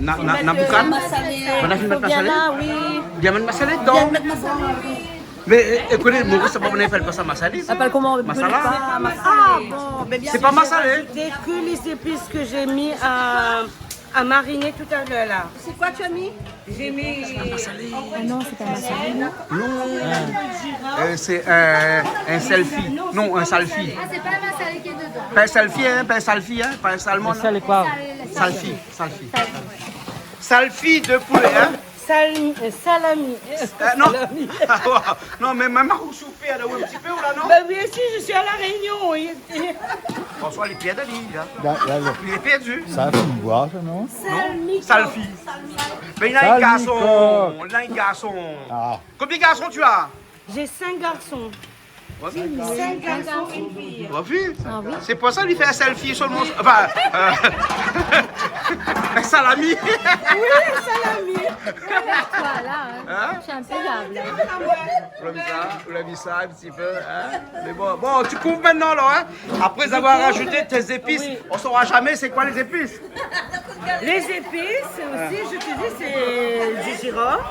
Na, na, na boukan ? Massalé. Banna fine mèt massalé ? Faut bien là, oui. Bien mèt massalé dedan. Bien mèt massalé, oui. Mé, é, ékout, Moris, sa pa, banna i apèl pa sa massalé, sa ? Apèl koman ? Masala. Ah, bon, ben, bien sûr, j'ai rajouté que les épices que j'ai mis à, à mariner tout à l'heure, là. C'est quoi tu as mis ? J'ai mis... Ah non, c'est pas massalé, non ? Non. Euh, c'est un, un selfie. Non, un salfi. Ah, c'est pas un massalé qui est dedans. Pas un selfie, hein, pas un salfi, hein, pas un salmon, non. Salfi, salfi. Salfi. Salfi de poulet, hein ? Sal-, euh, salami. Euh, non. Salami. Non, mé maman, ou soupe, la, ou in ti pé, ou la, non ? Ben, bien sûr, je suis à La Réunion, oui. François, il est perdu, lui, là. Là, là, là. Il est perdu. Sa fine voir sa, non ? Salmi. Salfi. Mé li na in garson. Salmi. Li na in garson. Ah. Combien de garçons tu as ? J'ai cinq garçons. Cinq garçons, une fille. Ou la vi ? Ah oui. Sé pou sa li fé in selfie solman. Enfin, euh, un salami. Oui, un salami. Toi, là, hein. Hein ? C'est impayable, hein. Ou la vi sa ? Ou la vi sa, in ti pé, hein ? Mé bon, bon, tu coupes maintenant, là, hein ? Après avoir rajouté tes épices, on saura jamais c'est quoi les épices. Les épices aussi, je te dis, c'est du girofle,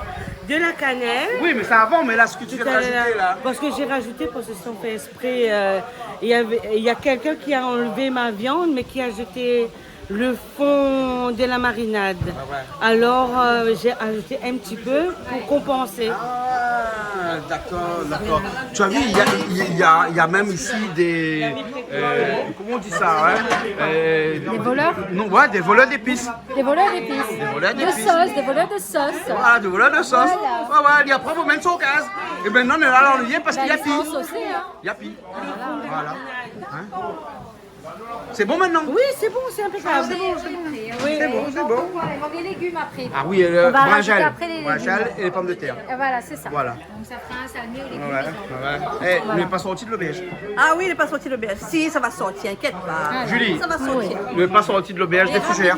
de la cannelle. Oui, mais c'est avant, mais là, ce que tu viens de rajouter, là. Tout à l'heure, parce que j'ai rajouté, parce que sans faire exprès, euh, il y avait, il y a quelqu'un qui a enlevé ma viande, mais qui a jeté le fond de la marinade. Ouais, ouais. Alors, euh, j'ai ajouté un petit peu pour compenser. Ah, d'accord, d'accord. Tu as vu, il y a, il y a, il y a même ici des, euh, comment on dit ça, hein ? Euh, des voleurs ? Non, ouais, des voleurs d'épices. Des voleurs d'épices. Des voleurs d'épices. De sauce, des voleurs de sauce. Ah, des voleurs de sauce. Voilà. Ouais, ouais, il y a pas même son gaz. Et maintenant, on est là, on y est parce qu'il y a pire. Dans l'essence aussi, hein. Il y a pire. Voilà. Voilà. Hein ? C'est bon maintenant ? Oui, c'est bon, c'est impeccable. Ah, c'est bon, c'est bon. Oui, oui. C'est bon, c'est bon. On va les légumes après. Ah oui, euh, brinjal. On va rajouter après les légumes. Brinjal et les pommes de terre. Euh, voilà, c'est ça. Voilà. Donc ça fera un salmi aux légumes et aux... Ouais, ouais. Eh, il n'est pas sorti de l'auberge. Ah oui, il n'est pas sorti de l'auberge. Si, ça va sortir, inquiète pas. Julie, ça va sortir. Il n'est pas sorti de l'auberge des fougères.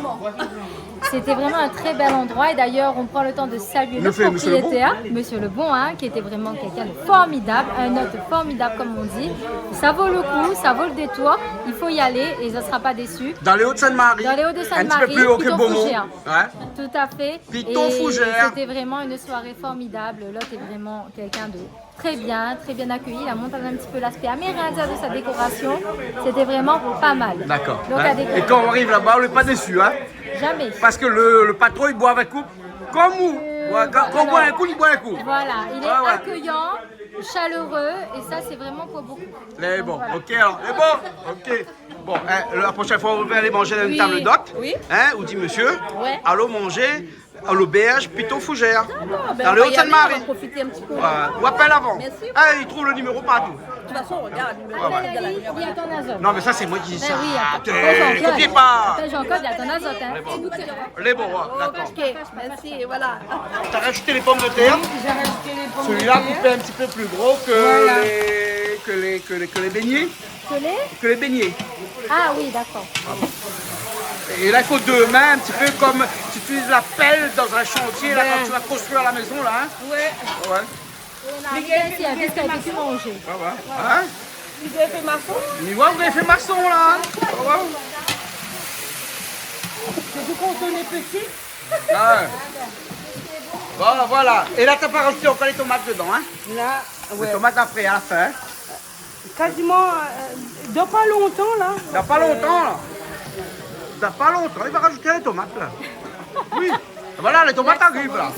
C'était vraiment un très bel endroit et d'ailleurs, on prend le temps de saluer le propriétaire, Monsieur Lebon, hein, qui était vraiment quelqu'un de formidable, un hôte formidable, comme on dit. Ça vaut le coup, ça vaut le détour, il faut y aller et on ne sera pas déçu. Dans les Hauts-de-Seine-Marie. Dans les Hauts-de-Seine-Marie, un petit peu plus haut que Beaumont. Piton Fougères. Ouais. Tout à fait. Piton Fougères. Et c'était vraiment une soirée formidable. L'hôte est vraiment quelqu'un de très bien, très bien accueilli. Il a montré un petit peu l'aspect amérindien de sa décoration. C'était vraiment pas mal. D'accord. Donc, hein ? Et quand on arrive là-bas, on n'est pas déçu, hein ? Jamais. Parce que le, le patron, il boit un coup. Comme ou. Euh, ouais, quand, quand on boit un coup, il boit un coup. Voilà, il est accueillant, chaleureux, et ça, c'est vraiment pour beaucoup. Lé bon, voilà. Ok, alors, lé bon, ok. Bon, hein, la prochaine fois, on va aller manger dans une table d'hôte. Oui. Hein, ou di monsieur, allons manger à l'auberge Piton Fougères. D'accord, ben, on va y aller, on va profiter un petit peu. Dans les Hauts-de-Seine-Marie. Voilà. Ou appelle avant. Merci. Ah, il trouve le numéro partout. De toute façon, on regarde le numéro. Ah, ouais. Regarde, il y a ton azot. Non, mais ça, c'est moi qui dis ça. Ben oui, attends. Attends, Jean-Claude, il y a ton azot, hein. Lé bon, ouais, d'accord. Ok, merci, voilà. T'as rajouté les pommes de terre. Oui, j'ai rajouté les pommes de terre. Celui-là coupé un petit peu plus gros que les, que les, que les, que les beignets. Que les ? Que les beignets. Ah oui, d'accord. Et là, il faut deux mains, un petit peu comme tu utilises la pelle dans un chantier, là, quand tu vas construire la maison, là, hein. Ouais. Ouais. Miguel, Miguel, Miguel, c'est maçon. Ouais, ouais. Hein ? Miguel fait maçon. Miguel fait maçon, là, hein. Ouais, ouais. C'est du contenu petit. Ah ouais. Bon, voilà. Et là, t'as pas rajouté encore les tomates dedans, hein ? Là, ouais. Les tomates après, à la fin, hein ? Quasiment, euh, dans pas longtemps, là. Dans pas longtemps, là. Dans pas longtemps, il va rajouter les tomates, là. Oui. Voilà, les tomates arrivent, là.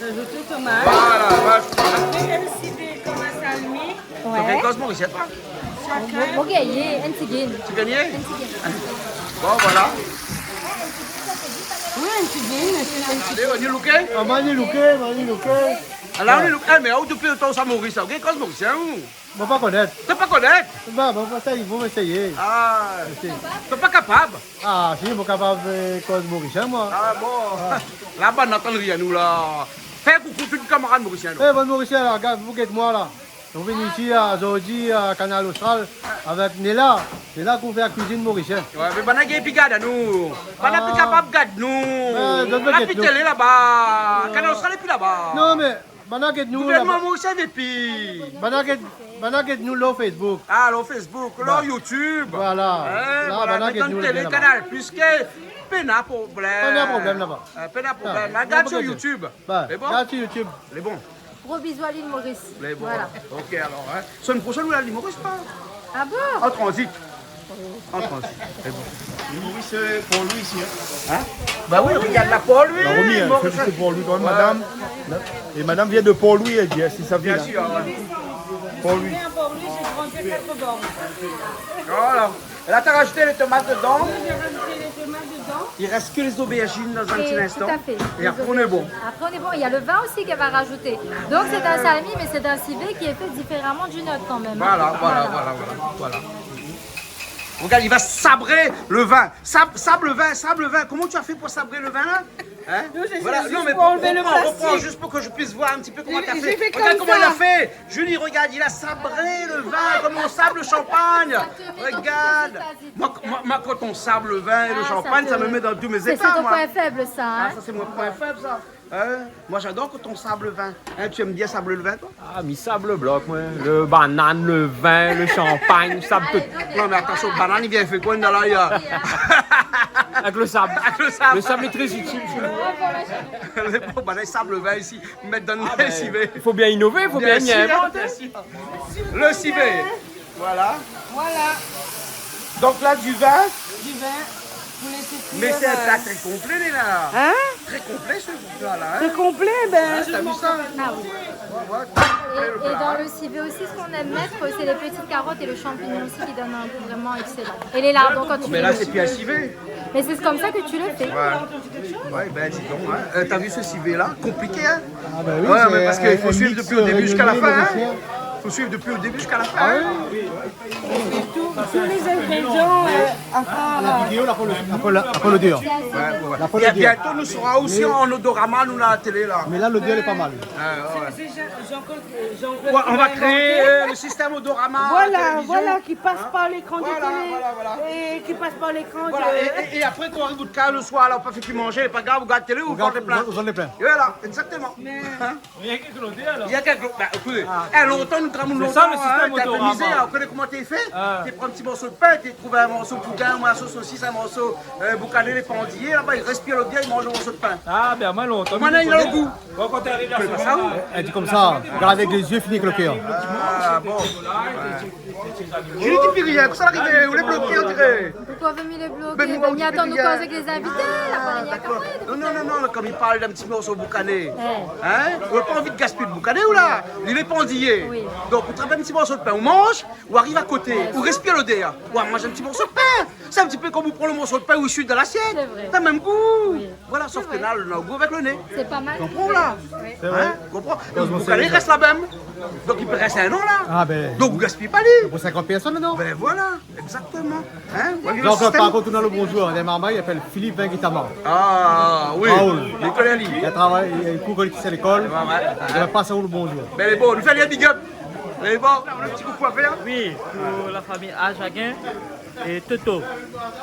Rajoute les tomates. Voilà, voilà. Après, il y a le civet qu'on a salmi. Ouais. T'as gingn koz morisien, toi ? Chacun. Bon, bon, gingn, in ti gingn. Tu gagnes ? In ti gingn. Bon, voilà. Oui, in ti gingn, mais c'est un petit... Allez, on y look, hein ? Ah, mani look, mani look. Ah, là, on y look. Eh, mais où depuis le temps, ça, Maurice, là ? Gingn koz morisien, ou ? Moin pa konèt. T'as pas connu ? Ba, bon, bon, sa i vo, mé sa i lé. Ah. Oké. T'es pas capable ? Ah, si, moin kapab, euh, koz morisien, moin. Ah bon. Ah. La bann antann rien, nou la. Fé koukou tout kamarad morisien, nou. Eh, bann morisien la, gard, ou gèt moin la. Ou vien isi, la, zordi, la, Kanal Austral, avèk Néla. Néla ki fé la kuizine morisien. Ouais, mé banna gingn pi gard anou. Banna pi kapab gard anou. Ah. Ben, zot i vé gèt nou. La pi télé laba. Kanal Austral lé pi laba. Non, mé Banna gèt nou la. Gouvèrnman morisien i vé pi. Banna gèt, banna gèt nou lo Facebook. Ah, lo Facebook, lo YouTube. Voilà. Hein, la, voilà, banna gèt nou laba. Kanal Plus, ké pena problèm. Pena problèm laba. Euh, pena problèm. Ah, la, gard sur YouTube. Ba, lé bon. Gard sur YouTube. Lé bon. Gros bisous à l'île Maurice. Lé bon. Voilà. Oké, alor, hein. Semaine prochaine, ou lé à l'île Maurice, pa ? Ah bon ? En transit. En transit. Lé bon. L'île Maurice, c'est Port-Louis ici, hein ? Hein ? Ba oui, regard la, Port-Louis. La Romy, hein, Maurice, c'est Port-Louis quand même, madame. Et madame vient de Port-Louis, elle dit, hein, si ça vient là. Bien sûr, ouais. Port-Louis. Je viens à Port-Louis, j'ai grandi à Quatre-Bornes. Voilà. La, t'as rajouté les tomates dedans. Oui, j'ai rajouté les tomates dedans. Il reste que les aubergines dans un petit instant. Et tout à fait. Et après, on est bon. Après, on est bon. Il y a le vin aussi qu'elle va rajouter. Donc, c'est un salmi, mais c'est un civet qui est fait différemment du nôtre quand même, hein. Voilà, voilà, voilà, voilà. Regarde, il va sabrer le vin. Sab-, sable vin, sable vin. Comment tu as fait pour sabrer le vin, là ? Hein ? Non, c'est juste pour enlever le plastique. Voilà. Non, mais reprends, reprends, juste pour que je puisse voir un petit peu comment t'as fait. J'ai fait comme ça. Regarde comment il a fait. Julie, regarde, il a sabré le vin, comme on sabre le champagne. Regarde. Moi, moi, moi, quand on sabre le vin et le champagne, ça me met dans tous mes états, moi. Ah, ça te, c'est ton point faible, ça, hein ? Ah, ça, c'est mon point faible, ça. Hein ? Moi, j'adore quand on sabre le vin. Hein, tu aimes bien sabrer le vin, toi ? Ah, mi sab lo blok, moin. Lo banane, lo vin, lo shanpagn, mi sab tout. Non, mé atansion, banane, li vien fé koi, in, la, li a... Avèk lo sab. Avèk lo sab. Lo sab lé tré itil shé nou. Lé bon, banane, sab lo vin isi. Mèt dan lo sivé. Ah ben, i fo bien inové, i fo bien invanté. Bien sûr, bien sûr. Lo sivé. Voilà. Voilà. Donc là, du vin. Du vin pour laisser cuire. Mais c'est un plat très complet, là. Hein ? Très complet, ce plat-là, hein ? Très complet, ben. Hein, t'as vu ça ? Ah oui. Ouais, ouais. Et, et dans le civet aussi, ce qu'on aime mettre, c'est les petites carottes et le champignon aussi qui donnent un goût vraiment excellent. Et les lardons quand tu veux. Mais là, c'est plus un civet. Mais c'est comme ça que tu le fais. Ouais. Ouais, ben, dis donc, hein. Euh, t'as vu ce civet-là ? Compliqué, hein ? Ah ben oui, ouais, mais parce qu'il faut suivre depuis le début jusqu'à la fin, hein. Faut suivre depuis le début jusqu'à la fin. Ah oui. Tous les ingrédients, euh, à part, euh, Après la, après l'odeur. Ouais, ouais, ouais. Après l'odeur. Et bientôt, nous serons aussi en odorama, nous, la télé, là. Mais là, l'odeur est pas mal. Ouais, ouais, ouais. C'est Jean-, Jean-Claude, Jean-Claude qui a inventé. Ouais, on va créer, euh, le système odorama à la télévision. Voilà, voilà, qui passe par l'écran de télé et qui passe par l'écran de... Voilà, et, et, et après, quand on arrive au car le soir, là, on peut faire que manger, pas grave, on regarde télé, on vend les plats. On vend les plats. Et voilà, exactement. Hein ? Rien que l'odeur, alors. Rien que l'odeur. Bah, écoutez, eh, lontan, nou té, lontan, hein, té amoizé, hein, ou koné koman té fé ? Ah. Té pran in ti morso d'pin, té trouv in morso boudin, in morso sosis, in morso, euh, boukané, lé pandiyé, laba, i respir l'odeur, i manz in morso d'pin. Ah, ben, moin, lontan. Moin, mi koné. Bon, kan ou ariv la semèn, hein. Ou koné pa sa, ou ? Elle dit comme ça, regarde avec les yeux, finit avec le cœur. Ah, bon. Ouais. Julie, ti pi rien, kosa la arivé, ou lé bloké, on dirait. Pourquoi vous me le bloquez ? Ben, mi atann aou koz avèk lé zinvité, la, pa rien. Ah, d'accord. Non, non, non, non, kom i parl d'in ti morso boukané. Hein ? Ou la pa anvi de gaspiy le boukané, ou la ? Li lé pandiyé. Oui. Donk, ou trap in ti morso d'pin, ou manz, ou ariv a koté, ou respir l'odeur, ou manz in ti morso d'pin. Sé in ti pé kom ou pran le morso d'pin, ou i suit dan lasièt. C'est vrai. Sa mèm gou. Oui. Voilà, sof ke la, na gou avèk le né. C'est pas mal. Konpran, la ? Oui. Sé vré. Hein ? Konpran ? Heureusement, le boukané i rès la mèm. Donk, i pé rès in an, la. Ah, ben. Donk, ou gaspiy pa li. Pou sinkant pèrsone, non ? Ben, voilà. Exactement. Hein ? Donk, par kont, nou na le bonjour d'in marmay, i apèl Philippe Vinguitama. Ah, oui. Raoul. Li koné, li. Li la travay, li kour kolektis a lékol. Ouais, ouais, ouais. Li la pas aou le bonjour. Ben, bon, nou fé ali in big up. Ben, bon, nou na in ti koukou a fèr. Oui, pou la fami Ajaguin é Toto.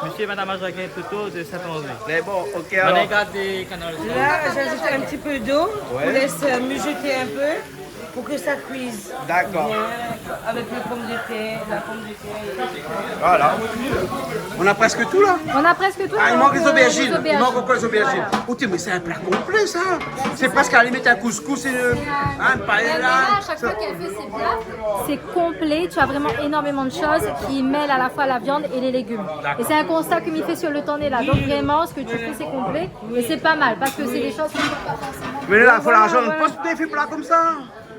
Monsieur et Madame Ajaguin Toto de Saint-André. Ben, bon, ok, alor. Bann i gard Kanal Austral. Là, j'ajoute un petit peu d'eau. Ouais. On laisse, euh, mijoter un peu. Pour que ça cuise. D'accord. Bien, avec les pommes de terre, la pomme de terre. Voilà. On a presque tout, là. On a presque tout, là. Ah, il manque les aubergines. Il manque encore les aubergines. Voilà. Oh, tiens, mais c'est un plat complet, ça. C'est presque à la limite un couscous et, euh, un paella. Mais là, à chaque fois qu'elle fait ses plats, c'est complet. Tu as vraiment énormément de choses qui mêlent à la fois la viande et les légumes. D'accord. Et c'est un constat que mi fé sur le tan, là. Donc vraiment, ce que tu fais, c'est complet. Et c'est pas mal, parce que c'est des choses qu'on ne peut pas forcément. Mais là, faut l'argent de poche pou fé pla konmsa.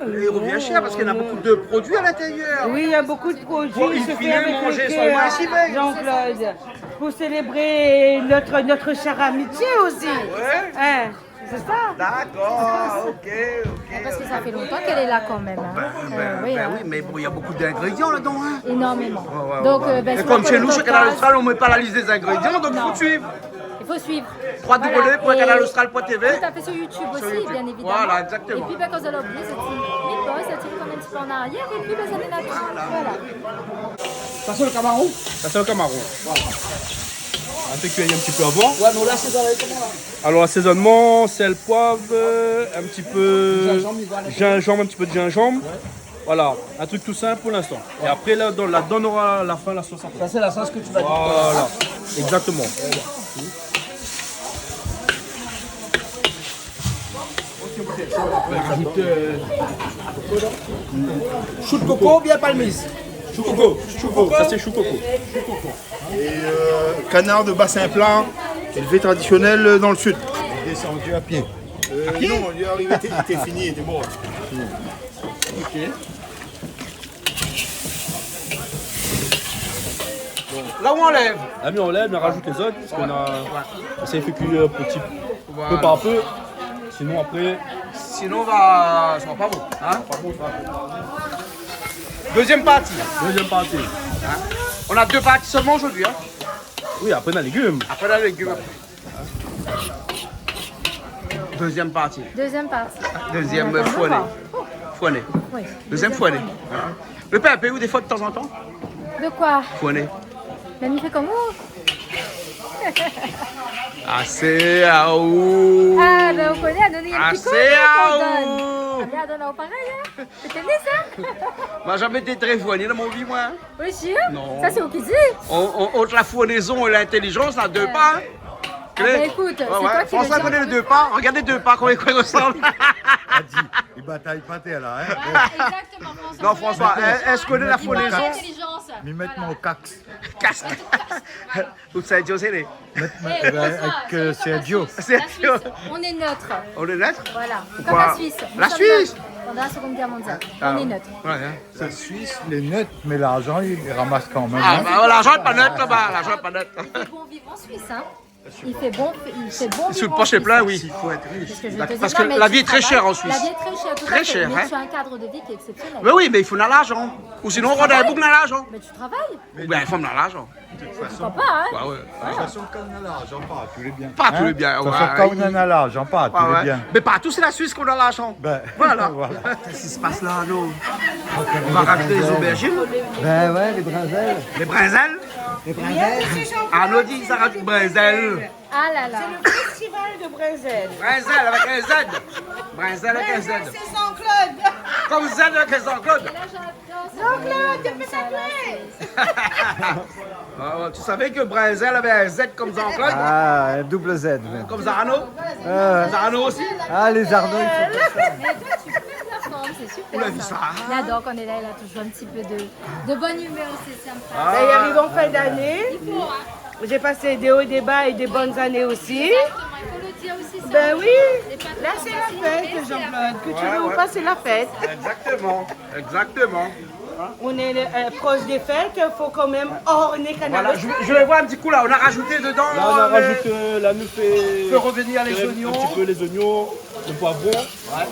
Et il revient cher parce qu'il y a beaucoup de produits à l'intérieur. Oui, il y a beaucoup de produits. Bon, in fine, manzé, sa i sava. Jean-Claude, pour célébrer notre, notre chère amitié aussi. Ouais. Hein, c'est ça. D'accord, ok, ok. Parce que ça fait longtemps qu'elle est là quand même, hein. Ben, ben oui, mais bon, il y a beaucoup d'ingrédients là-dedans, hein. Énormément. Ouais, ouais, ouais. Donc, euh, ben, et comme chez nous, chez Kanal Austral, on met pas la liste des ingrédients, donc il faut suivre. Il faut suivre. Voilà. trois w w w point kanal austral point t v. Tout à fait, sur YouTube aussi, bien évidemment. Voilà, exactement. Et puis, ben, kan zot la oubli, zot i mèt, zot i retourn in ti pé an arièr, et puis, ben, zot i mèt la. Voilà. Ça, c'est le camaron ? Ça, c'est le camaron. Voilà. On fait cuire un petit peu avant. Ouais, mais là, c'est dans les, comment, là ? Alors, assaisonnement, sel, poivre, euh, un petit peu gingembre, un petit peu de gingembre. Ouais. Voilà, un truc tout simple pour l'instant. Et après, là, dans, là-dedans, on aura à la fin la sauce après. Ça, c'est la sauce que tu vas dire. Voilà, exactement. On rajoute, euh, chou de coco ou bien palmise ? Chou coco, chou coco, ça c'est chou coco. Et, euh, canard de bassin plat, élevé traditionnel dans le sud. Descendu à pied. Euh, à pied ? Non, il est arrivé, il était, il était fini, il était mort. Ok. Là, on enlève. Là, on enlève, on rajoute les autres, parce qu'on a essayé de faire cuire petit peu par peu. Sinon, après. Sinon, va, ça sera pas bon, hein ? Deuxième partie. Deuxième partie. Hein ? On a deux parties seulement aujourd'hui, hein ? Oui, après, on a légumes. Après, on a légumes. Deuxième partie. Deuxième partie. Deuxième, euh, fourné. Fourné. Oui. Deuxième fourné. Le pin, pé ou des fois de temps en temps ? De quoi ? Fourné. Mé mi fé koman ? Asé aou. Ah, ben, ou koné, nou néna in ti kou, asé aou. Ah, mé atann, ou parèy, hein ? Ou koné sa ? Ma zamé été très fourné dan mon vi, moin, hein. Oui, sûr ? Non. Sa, sé ou ki di. On, on, ant la fournézon é lintélizans, na dé pa, hein. Ah, ben, écoute, c'est toi qui le dis. François koné lé dé pa. Regard lé dé pa, koman i resanm. La di, li batay pa tèr la, hein. Voilà, exactement, François. Non, François, èske ou koné la fournézon ? Intelligence. Mi mèt mon kask. Kask. Ou sa di, sé lé. Mèt, mèt, eh, ben, François, avèk, euh, Sergio. La Suisse, on est neutre. On est neutre ? Voilà. Pourquoi ? Comme la Suisse. Nous sommes neutres. La Suisse ? Pendant la Seconde Guerre mondiale. Ah, on est neutre. Ouais, hein. La Suisse, lé nèt, mé larzan, li ramas kan mèm, hein. Ah, bah, larzan lé pa nèt laba, larzan lé pa nèt. Il fait bon vivre en Suisse, hein. Il fait bon, il fait bon vivre en Suisse. Sou le plancher plein, oui. Parce que je te dis, non, mais tu travailles. Parce que la vie est très chère en Suisse. La vie est très chère, tout à fait. Très chère, hein. Mais tu as un cadre de vie qui est exceptionnel. Mais oui, mais il faut avoir de l'argent. Ou sinon, on a un bouc dans l'argent. Mais tu travailles. Ou bien, il faut avoir de l'argent. Pourquoi pas, hein ? Bah ouais. De toute façon, kan ou na larzan, partou lé bien. Partou lé bien, ouais. De toute façon, kan ou na larzan, partou lé bien. Mais partout, c'est la Suisse qu'on a l'argent. Ben, voilà. Qu'est-ce qui se passe là, nous ? On va rajouter les aubergines. Ben ouais, les brinzelles. Les brinzelles. Les brinzelles. Arnaud dit, ça rajoute brinzelles. Ah là là. C'est le festival de brinzelles. Brinzelles avec un Z. Brinzelles avec un Z. Brinzelles, c'est Jean-Claude. Comme Z avec Jean-Claude. Jean-Claude, fais ta place. Ah ouais, tu savais que brinzelles avait un Z comme Jean-Claude ? Ah, un double Z, même. Comme Zarano ? Euh. Zarano aussi ? Ah, les Arnaud, ils sont comme ça. Mais toi, tu fais de la forme, c'est super, ça. Vous l'avez vu ça, hein ? Là, donc, on est là, il a toujours un petit peu de, de bonne humeur, c'est sympa. Ah. Ben, il arrive en fin d'année. Il faut, hein. J'ai passé des hauts, des bas et des bonnes années aussi. Exactement, il faut le dire aussi, ça. Ben oui. Là, c'est la fête, Jean-Claude. Que tu veux ou pas, c'est la fête. Ouais, ouais. Exactement, exactement. On est, euh, proche des fêtes, faut quand même orner Kanal Austral. Voilà, je, je vais voir un petit coup là. On a rajouté dedans, là, on a rajouté, euh, là, nous fait, fait revenir les oignons. Un petit peu les oignons, le poivron. Ouais.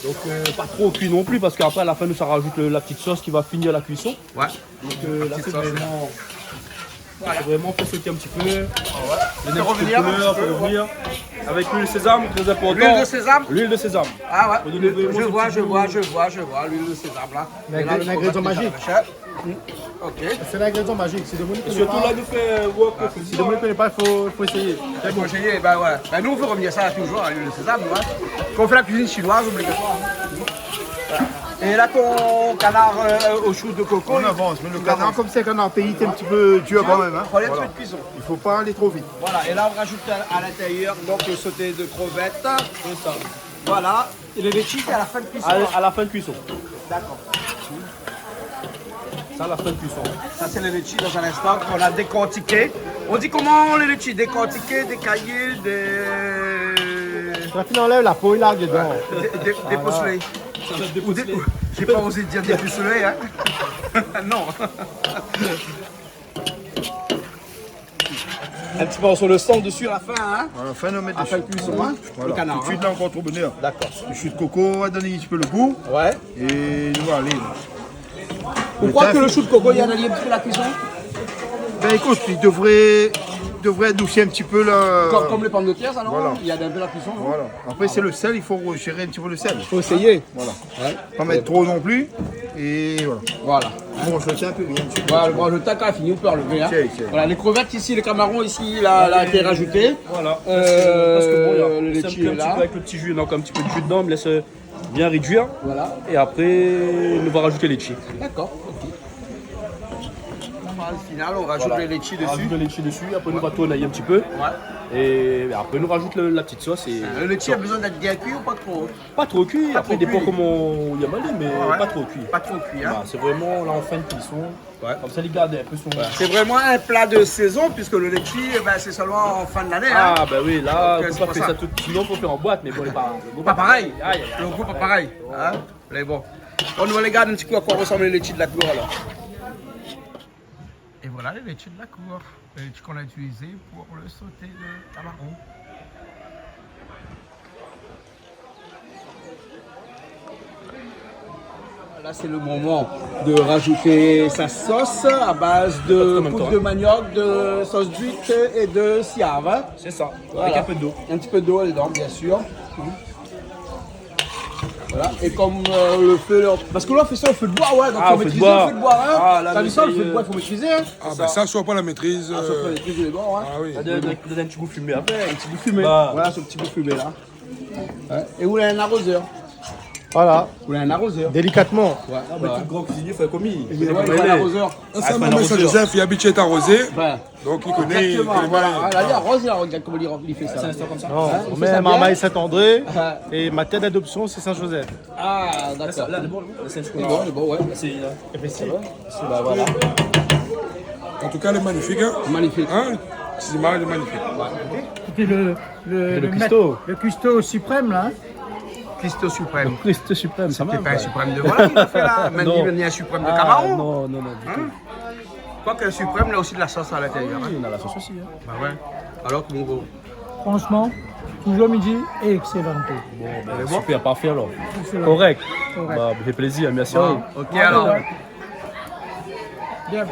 Donc, euh, pas trop cuit non plus, parce qu'après, à la fin, nous, ça rajoute le, la petite sauce qui va finir la cuisson. Ouais. Donc, euh, là, c'est vraiment, c'est vraiment fait sauter un petit peu. Ah ouais. Donner un petit peu de couleur, faire revenir. Avec l'huile sésame, très important. L'huile de sésame ? L'huile de sésame. Ah ouais. Faut donner vraiment ce petit goût. Je vois, je vois, je vois, je vois, l'huile de sésame, là. Et là, le fromage qui est à la chair. L'ingrédient magique. Hmm. Ok. C'est l'ingrédient magique. Si le monde connaît pas, si le monde connaît pas, il faut, il faut essayer. C'est bon. Il faut essayer, ben ouais. Ben, nous, on fait revenir ça toujours, hein, l'huile de sésame, nous, hein. Quand on fait la cuisine chinoise, obligatoire. Voilà. Et là, ton canard, euh, aux choux de coco, il avance, mais le canard, comme c'est un canard pays, c'est un petit peu dur quand même, hein. Voilà. Faut aller un petit peu de cuisson. Il faut pas aller trop vite. Voilà, et là, on rajoute à, à l'intérieur, donc, le sauté de crevettes. C'est ça. Voilà. Et le litchi, c'est à la fin de cuisson, hein. À la, à la fin de cuisson. D'accord. Ça, la fin de cuisson. Ça, c'est le litchi dans un instant qu'on a décortiqué. On dit comment le litchi ? Décortiqué, décaillé, dé- Sa la fine anlèv la po, li larg dedan. Ouais. Dé-, dé-, dépucelé. Voilà. Ou dé-, j'ai pas osé dire dépucelé, hein. Non. Un petit morceau de sang dessus à la fin, hein ? À la fin, on met dessus. À la fin de cuisson, hein ? Voilà. Le canard, hein ? Tout de suite, là, encore trop bonheur. D'accord. Le chou de coco va donner un petit peu le goût. Ouais. Et voilà, allez. Vous croyez que le chou de coco, il y a un petit peu la cuisson ? Ben, écoute, il devrait, devrait adoucir un petit peu la... Comme, comme les pommes de terre, ça, non ? Voilà. Il y a un peu la cuisson, non ? Voilà. Après, c'est le sel, il faut gérer un petit peu le sel. Faut essayer. Voilà. Ouais. Pas mettre trop non plus. Et voilà. Voilà. Bon, je tiens un peu bien dessus. Voilà, bon, le tac a fini, on peut enlever, hein. Tiens, tiens. Voilà, les crevettes ici, les camarons ici, là, là, a été rajouté. Voilà. Euh, parce que bon, là, le litchi est là. C'est un petit peu avec le petit jus, donc un petit peu de jus dedans, on laisse, euh, bien réduire. Voilà. Et après, on va rajouter le litchi. D'accord, ok. Phase finale, on rajoute le litchi dessus. Voilà. On rajoute le litchi dessus, après, on va tourner un petit peu. Ouais. Et après, on rajoute le, la petite sauce et... Le litchi a besoin d'être bien cuit ou pas trop ? Pas trop cuit. Pas trop cuit. Après, dépend comment il y a malé, mais pas trop cuit. Ouais, ouais. Pas trop cuit, hein. Bah, c'est vraiment là en fin de cuisson. Ouais. Comme ça, il garde un peu son... Voilà. C'est vraiment un plat de saison, puisque le litchi, eh ben, c'est seulement en fin d'année, hein. Ah, ben oui, là, on peut pas faire ça tout. Donc, euh, c'est pour ça. Sinon, faut faire en boîte, mais bon, c'est pas, le goût pas pareil. Aïe, aïe, aïe. Le goût pas pareil, hein. Mais bon. On va regarder un petit coup à quoi ressemble le litchi de la cour, alors. Et voilà le litchi de la cour, le litchi qu'on a utilisé pour le sauté de camarons. Là, c'est le moment de rajouter sa sauce à base de poudre de manioc, de sauce d'huître et de siave, hein. C'est ça, avec un peu d'eau. Voilà. Un petit peu d'eau dedans, bien sûr. Voilà. Et comme, euh, le feu, là, parce que là, on fait ça au feu de bois, ouais, donc faut maîtriser le feu de bois, hein. Ah, là, t'as vu ça, le feu de bois, il faut maîtriser, hein. Ah, ben ça, si ou na pa la maîtrise, euh, ah, si ou na pa la maîtrise, lé mor, hein. Ah oui. Là, donne, donne un petit goût fumé après. Un petit goût fumé. Bah. Voilà, ce petit goût fumé là. Ouais. Et ou la in arozèr. Voilà. Ou la in arozèr. Délicatement. Ouais. Ah, mais tout grand cuisinier fait comme il... Ouais, il faut un arroseur. Ah, sa momon, sé Joseph, li abitié èt arozé. Ouais. Donk li koné, li koné. Exactement, voilà. Ah, la, li aroz, li arogard koman li, li fé sa. Sé in instan konmsa. Non, hein, on met marmaille Saint-André et ma terre d'adoption, c'est Saint-Joseph. Ah, d'accord. Là, c'est bon, là, c'est... Lé bon, lé bon, ouais. Là, c'est, euh... Et puis si. Bah, voilà. En tout cas, elle est magnifique, hein. Magnifique. Hein ? Cette image est magnifique. Ouais. C'était le, le, le maître, le cuistot suprême, là, hein. Cuistot suprême. Le cuistot suprême, ça va, ouais. C'était pas un suprême de volaille qu'il a fait, là ? Non. Même ni un suprême de camaron. Ah, non, non, non, du tout. Hein ? Kwak suprèm, néna osi de la sos a lintérièr, oui, hin. Néna la sos osi, hin. Ba oué. Alor, koman i lé ? Franshman, toujour midi é ékselan. Bon, bin, lé bon. Super, parfé alor. Ékselan. Korèk. Korèk. Ba, i fé plézir, mèrsi aou. Bon, OK, alor. Bien.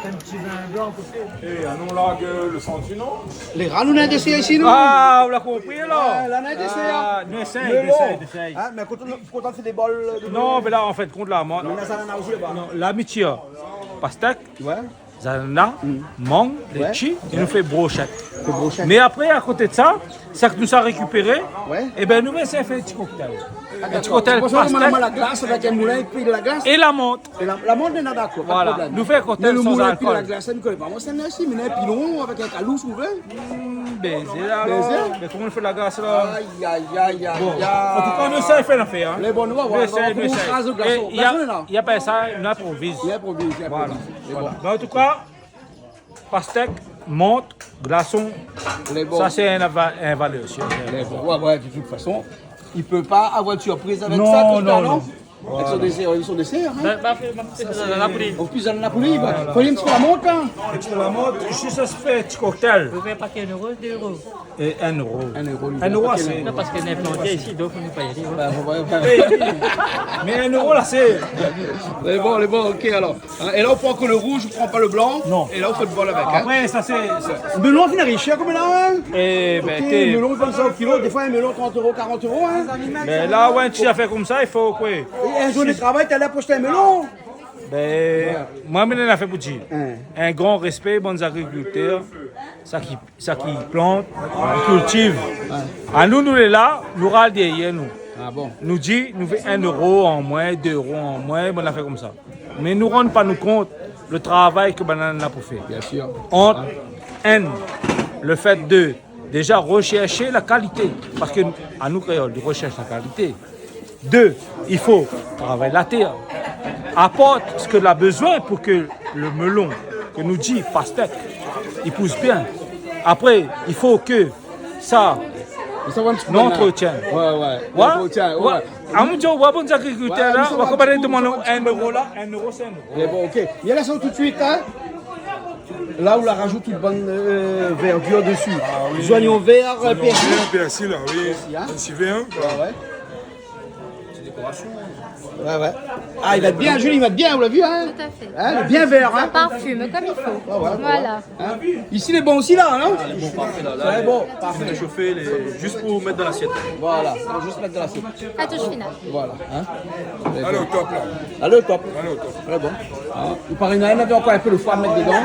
In ti vin blan a koté. É anon larg, eu, lo santi, non ? Lé ra, nou néna désèr isi, nou. A, ou la konpri, alor ? Oué, la, nou néna désèr. A, nou éséy, nou éséy, nou éséy. Hin, mé koté nou, koté nou fé dé bol, eu, de... Non, mé la, an fin de kont, la, moin... Mé la, sa néna osi laba. Non, la mi tir pastèk, oué, zanana, mang, létshi, é nou fé broshèt. Fé broshèt. Mé apré, a koté de sa, sak nou sa rékipéré, oué, ébin, nou va éséy fé in ti koktèl. A, dakor. In ti koktèl pastèk. Sé pou sa nou mèt la glas, avèk in moulin, épi la glas. É la mant. É la, la mant, nou lé dakor, pa de problèm. Voilà. Nou fé in koktèl san alkol. Mé lo moulin épi la glas, sa, nou koné pa. Moin, sé in pilon avèk in kalous ouvèr. Hmm, bézé, alor. Bézé. Mé koman i fé la glas, la ? Ay, ay, ay, ay, ay. Bon. An tou ka, nou éséy fé nafèr, hin. Lé bon, nou va oir. Nou éséy, nou éséy. Koman i kraz lo glason. É i a, glason, la, i a pa sa, nou inproviz. Nou inproviz, nou inproviz. Voilà. Lé bon. Voilà. Mé an tou ka, pastèk, mant, glason, lé bon, sa sé in va-, in valèr sir. Lé bon. Oué, oué, de tout fason, i pé pa avoir de sirpriz avèk sa, non, tout sa, non, non. Avèk son désèr, avèk son désèr, hin. Ba, ba, fé, ba, fé sa, sa, sé la pouli. An plis, dan la pouli, ba, voilà, fo in ti pé la mant, hin. In ti pé la mant, zis sa i fé in ti koktèl. Ou vé pa in éro, dé éro ? É in éro. In éro, li vé pa in éro. In éro, sé... Non, parske néna in plan isi, donk nou pé pa y alé, hin. Ba, oué, oué. É, mé in éro, la, sé... Lé bon, lé bon, OK, alor. Hin, é la, ou pran ke lo rouz, ou pran pa lo blan. Non. É la, ou fé lo bol avèk, hin. Apré, sa, sé, sé... Mélon, fine ariv shèr konm la, hin. É, bin, OK, té... Mélon konmsa o kilo, défoi, in mélon trant éro, karant éro, hin. Mé la, oué, in ti afèr konmsa, i fo koué ? É in zourné travay, talèr pou ashté in mélon. Bin, oué, moin, mi néna in afèr pou dir. Hin. In gran rèspé, bann agrikiltèr, sak i, sak i plant, kiltiv. Oué. Anou, nou lé la, nou ral dèrièr nou. A bon ? Nou di, nou vé in éro an moin, dé éro an moin, bann afèr konmsa. Mé nou rann pa nou kont lo travay ke banna néna pou fé. Bien sir. Ant, inn, lo fèt de déza reshèrsh la kalité, parske anou kréol, nou reshèrsh la kalité. Dé, i fo travay la tèr, aport sak la bezoin pou ke lo mélon, ke nou di pastèk, i pous bien. Apré, i fo ke sa... Mé sa va in ti pé nou antretien. Oué, oué. Oué. Antretien, oué. A, mon Dié, oué, bann agrikiltèr la, mé sa va in ti pé, sa va in ti pé. Ou va konpran, demann in éro la, in éro, sé in éro. Mé bon, OK. Mé la, sa tout suit, hin. La, ou la rajout tout bann, eu, vèrdir dési. A oui. Zoignon vèr, eu, pèrsi. Zoignon vèr, pèrsi, la, oui. Pèrsi, hin. Pèrsi vèr, hin. Oué, oué. Ti dékorasion. Oué, oué. A, i mèt bien, Julie, i mèt bien, ou la vi, hin ? Tout à fait. Hin, lé bien vèr, hin ? Sa parfume comme il faut. Oué, oué, oué. Voilà. Hin ? Isi, lé bon osi, la, non ? A, lé bon, parfé, la. Sa lé bon, parfé. Lé shofé, lé, zis pou mèt dan lasièt. Voilà, fo zis mèt dan lasièt. La touche finale. Voilà, hin. Alé, o top, la. Alé, o top. Alé, o top. Trè bon. Hin. I paré, néna, néna ankor in pé lo foi a mèt dedan.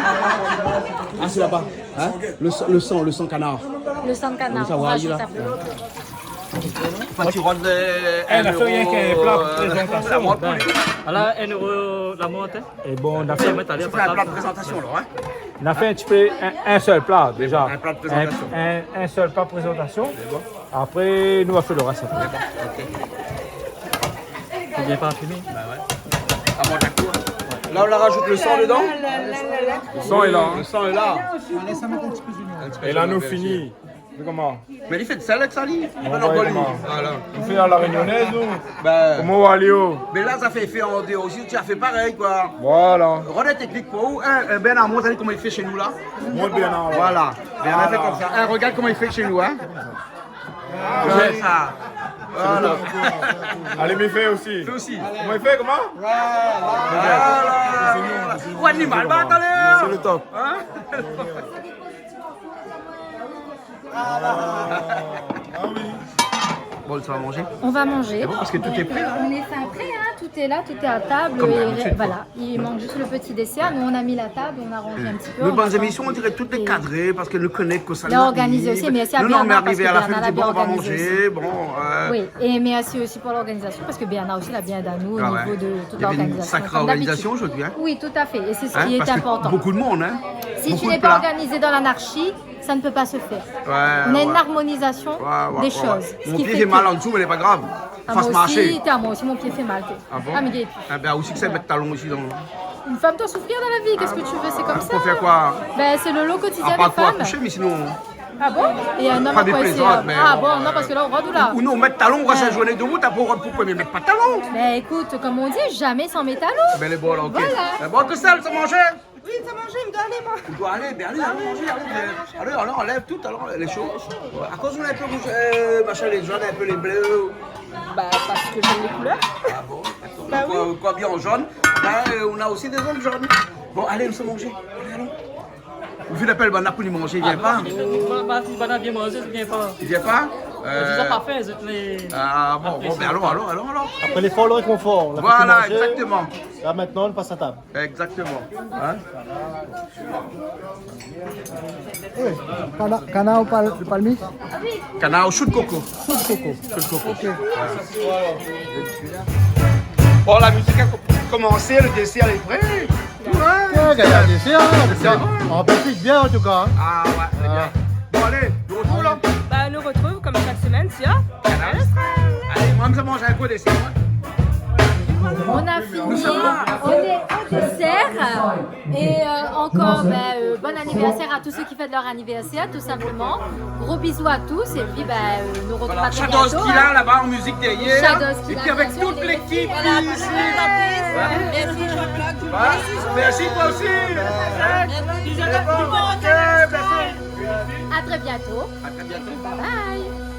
A, sé laba. Hin ? Lo san, lo san, lo san kanar. Lo san kanar, sa, ou va rajout apré. Fo ti rod, eu, é, in éro, la fé rienk in pla, eu, prézantasion, la mant, bin. Voilà, in éro la mant, hin. É bon, nou la fé, sa fé in pla prézantasion, la, hin. Nou la fé in ti pé in, in sèl pla, déza. In pla prézantasion. In, in, in sèl pla prézantasion. Sé bon. Apré, nou va fé lo rès apré. Sé bon, OK. Lé bien parfimé. Ba oué. A bon, dakor. La, ou la rajout lo san dedan ? Lo san lé la, hin. Lo san lé la. É la, nou fini. Mé koman ? Mé li fé de sèl avèk sa, li. Bon, pa d'anboli. Voilà. Nou fé a la rényonèz, nou. Bin. Koman ou alé, o ? Mé la, sa fé, fé an déor osi, ou la fé parèy, koi. Voilà. Rod in téknik pou ou, hin, eu, Bernard, mont ali koman i fé shé nou, la. Mont Bernard, oué. Voilà. Bernard, fé konmsa. Hin, rogard koman i fé shé nou, hin. Oué, sa. Voilà. Alé, mi fé osi. Fé osi. Koman i fé, koman ? Voilà. Ou animal, ba, talèr. Sé lo top. Hin ? A oui. Bon, sa va manzé ? On va manger. Sé bon, parske tout lé pré, la. Donc, euh, on est fin prêt, hein, tout est là, tout est à table. Comme d'habitude, quoi. Et voilà, il manque juste le petit dessert. Nous, on a mis la table, on a rangé un petit peu, on attend. Mé bann zémision, on diré tout lé kadré, parske nou koné kosa... Lé organizé osi, mé mèrsi a Bernard, parske Bernard la bien organizé osi. Non, mé arivé a la fin, nou di, bon, nou va manzé, bon, euh. Oui, et merci aussi pour l'organisation, parce que Bernard aussi, il a bien aidé à nous au niveau de toute l'organisation, comme d'habitude. Ah ouais. Il y avait une sacrée organisation aujourd'hui, hein. Oui, tout à fait, et c'est ce qui est important. Hein, parce que beaucoup de monde, hein. Beaucoup de plats. Si tu n'es pas organisé dans l'anarchie, ça ne peut pas se faire. Ouais, ouais. On a une harmonisation des choses, ce qui fait que... Mon pied fait mal en dessous, mais c'est pas grave. Faut se marcher. Ah, moi aussi, tiens, moi aussi, mon pied fait mal, tiens. Ah bon ? Ah, mais... Ah ben, aussi que ça, mettre talon aussi dans... Une femme doit souffrir dans la vie, qu'est-ce que tu veux, c'est comme ça. Ah bon ? Pour faire quoi ? Ben, c'est le lot quotidien des femmes. À part toi, coucher, mais sinon... Ah bon ? Èt, euh, non, pa mé plézant, mé... Ah bon, non, parske la, ou rod la. Ou nou mèt talon, ou rès in zourné debout, apré ou rod pou koman mèt pa talon. Bin, ékout, konm i di, zamé san mé talon. Bin, lé bon, alor, OK. Voilà. Bin, bon, Christelle, sa manzé ? Oui, sa manzé, mi doi alé, moin. Ou doi alé, bin, alé, alon manzé, alé, alé, alé, anlèv tout, alor, lé sho. Akoz ou lé in pé rouz, euh, machin, lé zone, in pé lé blé. Bah, parce que j'aime les couleurs. Ah bon, d'accord. Bah oui. Koi, koi bien an zone ? Bin, euh, nou na osi dé zone zone. Bon, alé, nou sa manzé. Alé, alon. Ou fine apèl banna pou li manzé, i vien pa ? Ba, ba, si banna vien manzé, i vien pa. I vien pa ? Zot la pa fin, zot lé... Ah bon, bon, bin alon, alon, alon, alon. Apré léfor, lo rékonfor. Voilà, égzaktoman. La, mintnan, nou pas a tab. Égzaktoman. Hein ? Oui. Kana-, kanar o pal-, palmis ? Kanar o shou d'koko. Shou d'koko. Shou d'koko. OK. Bon, la mizik la komansé, lo désèr lé pré. Ouais. Ouais, gayar, désèr, hein, désèr. Désèr. An pé pli bien, an tou ka, hein. Ah ouais, lé bien. Bon, alé, nou artrouv la. Bah, nou artrouv konm shak semèn sur Kanal Austral. Alé, moin, mi sa manz in kou désèr, moin. On a fini, on est au dessert. Et, euh, encore, bah, euh, bon anniversaire à tous ceux qui fêtent leur anniversaire, tout simplement. Gros bisous à tous et puis, bah, euh, nous retrouvons très bientôt, hein. Voilà, Shadows ki lé la, laba, an mizik dèrièr. Shadows ki lé la, bien sûr, et puis avec toute l'équipe ici. Voilà. Merci, Jean-Claude. Voilà. Merci, toi aussi. Merci. À très bientôt. À très bientôt. Bye bye.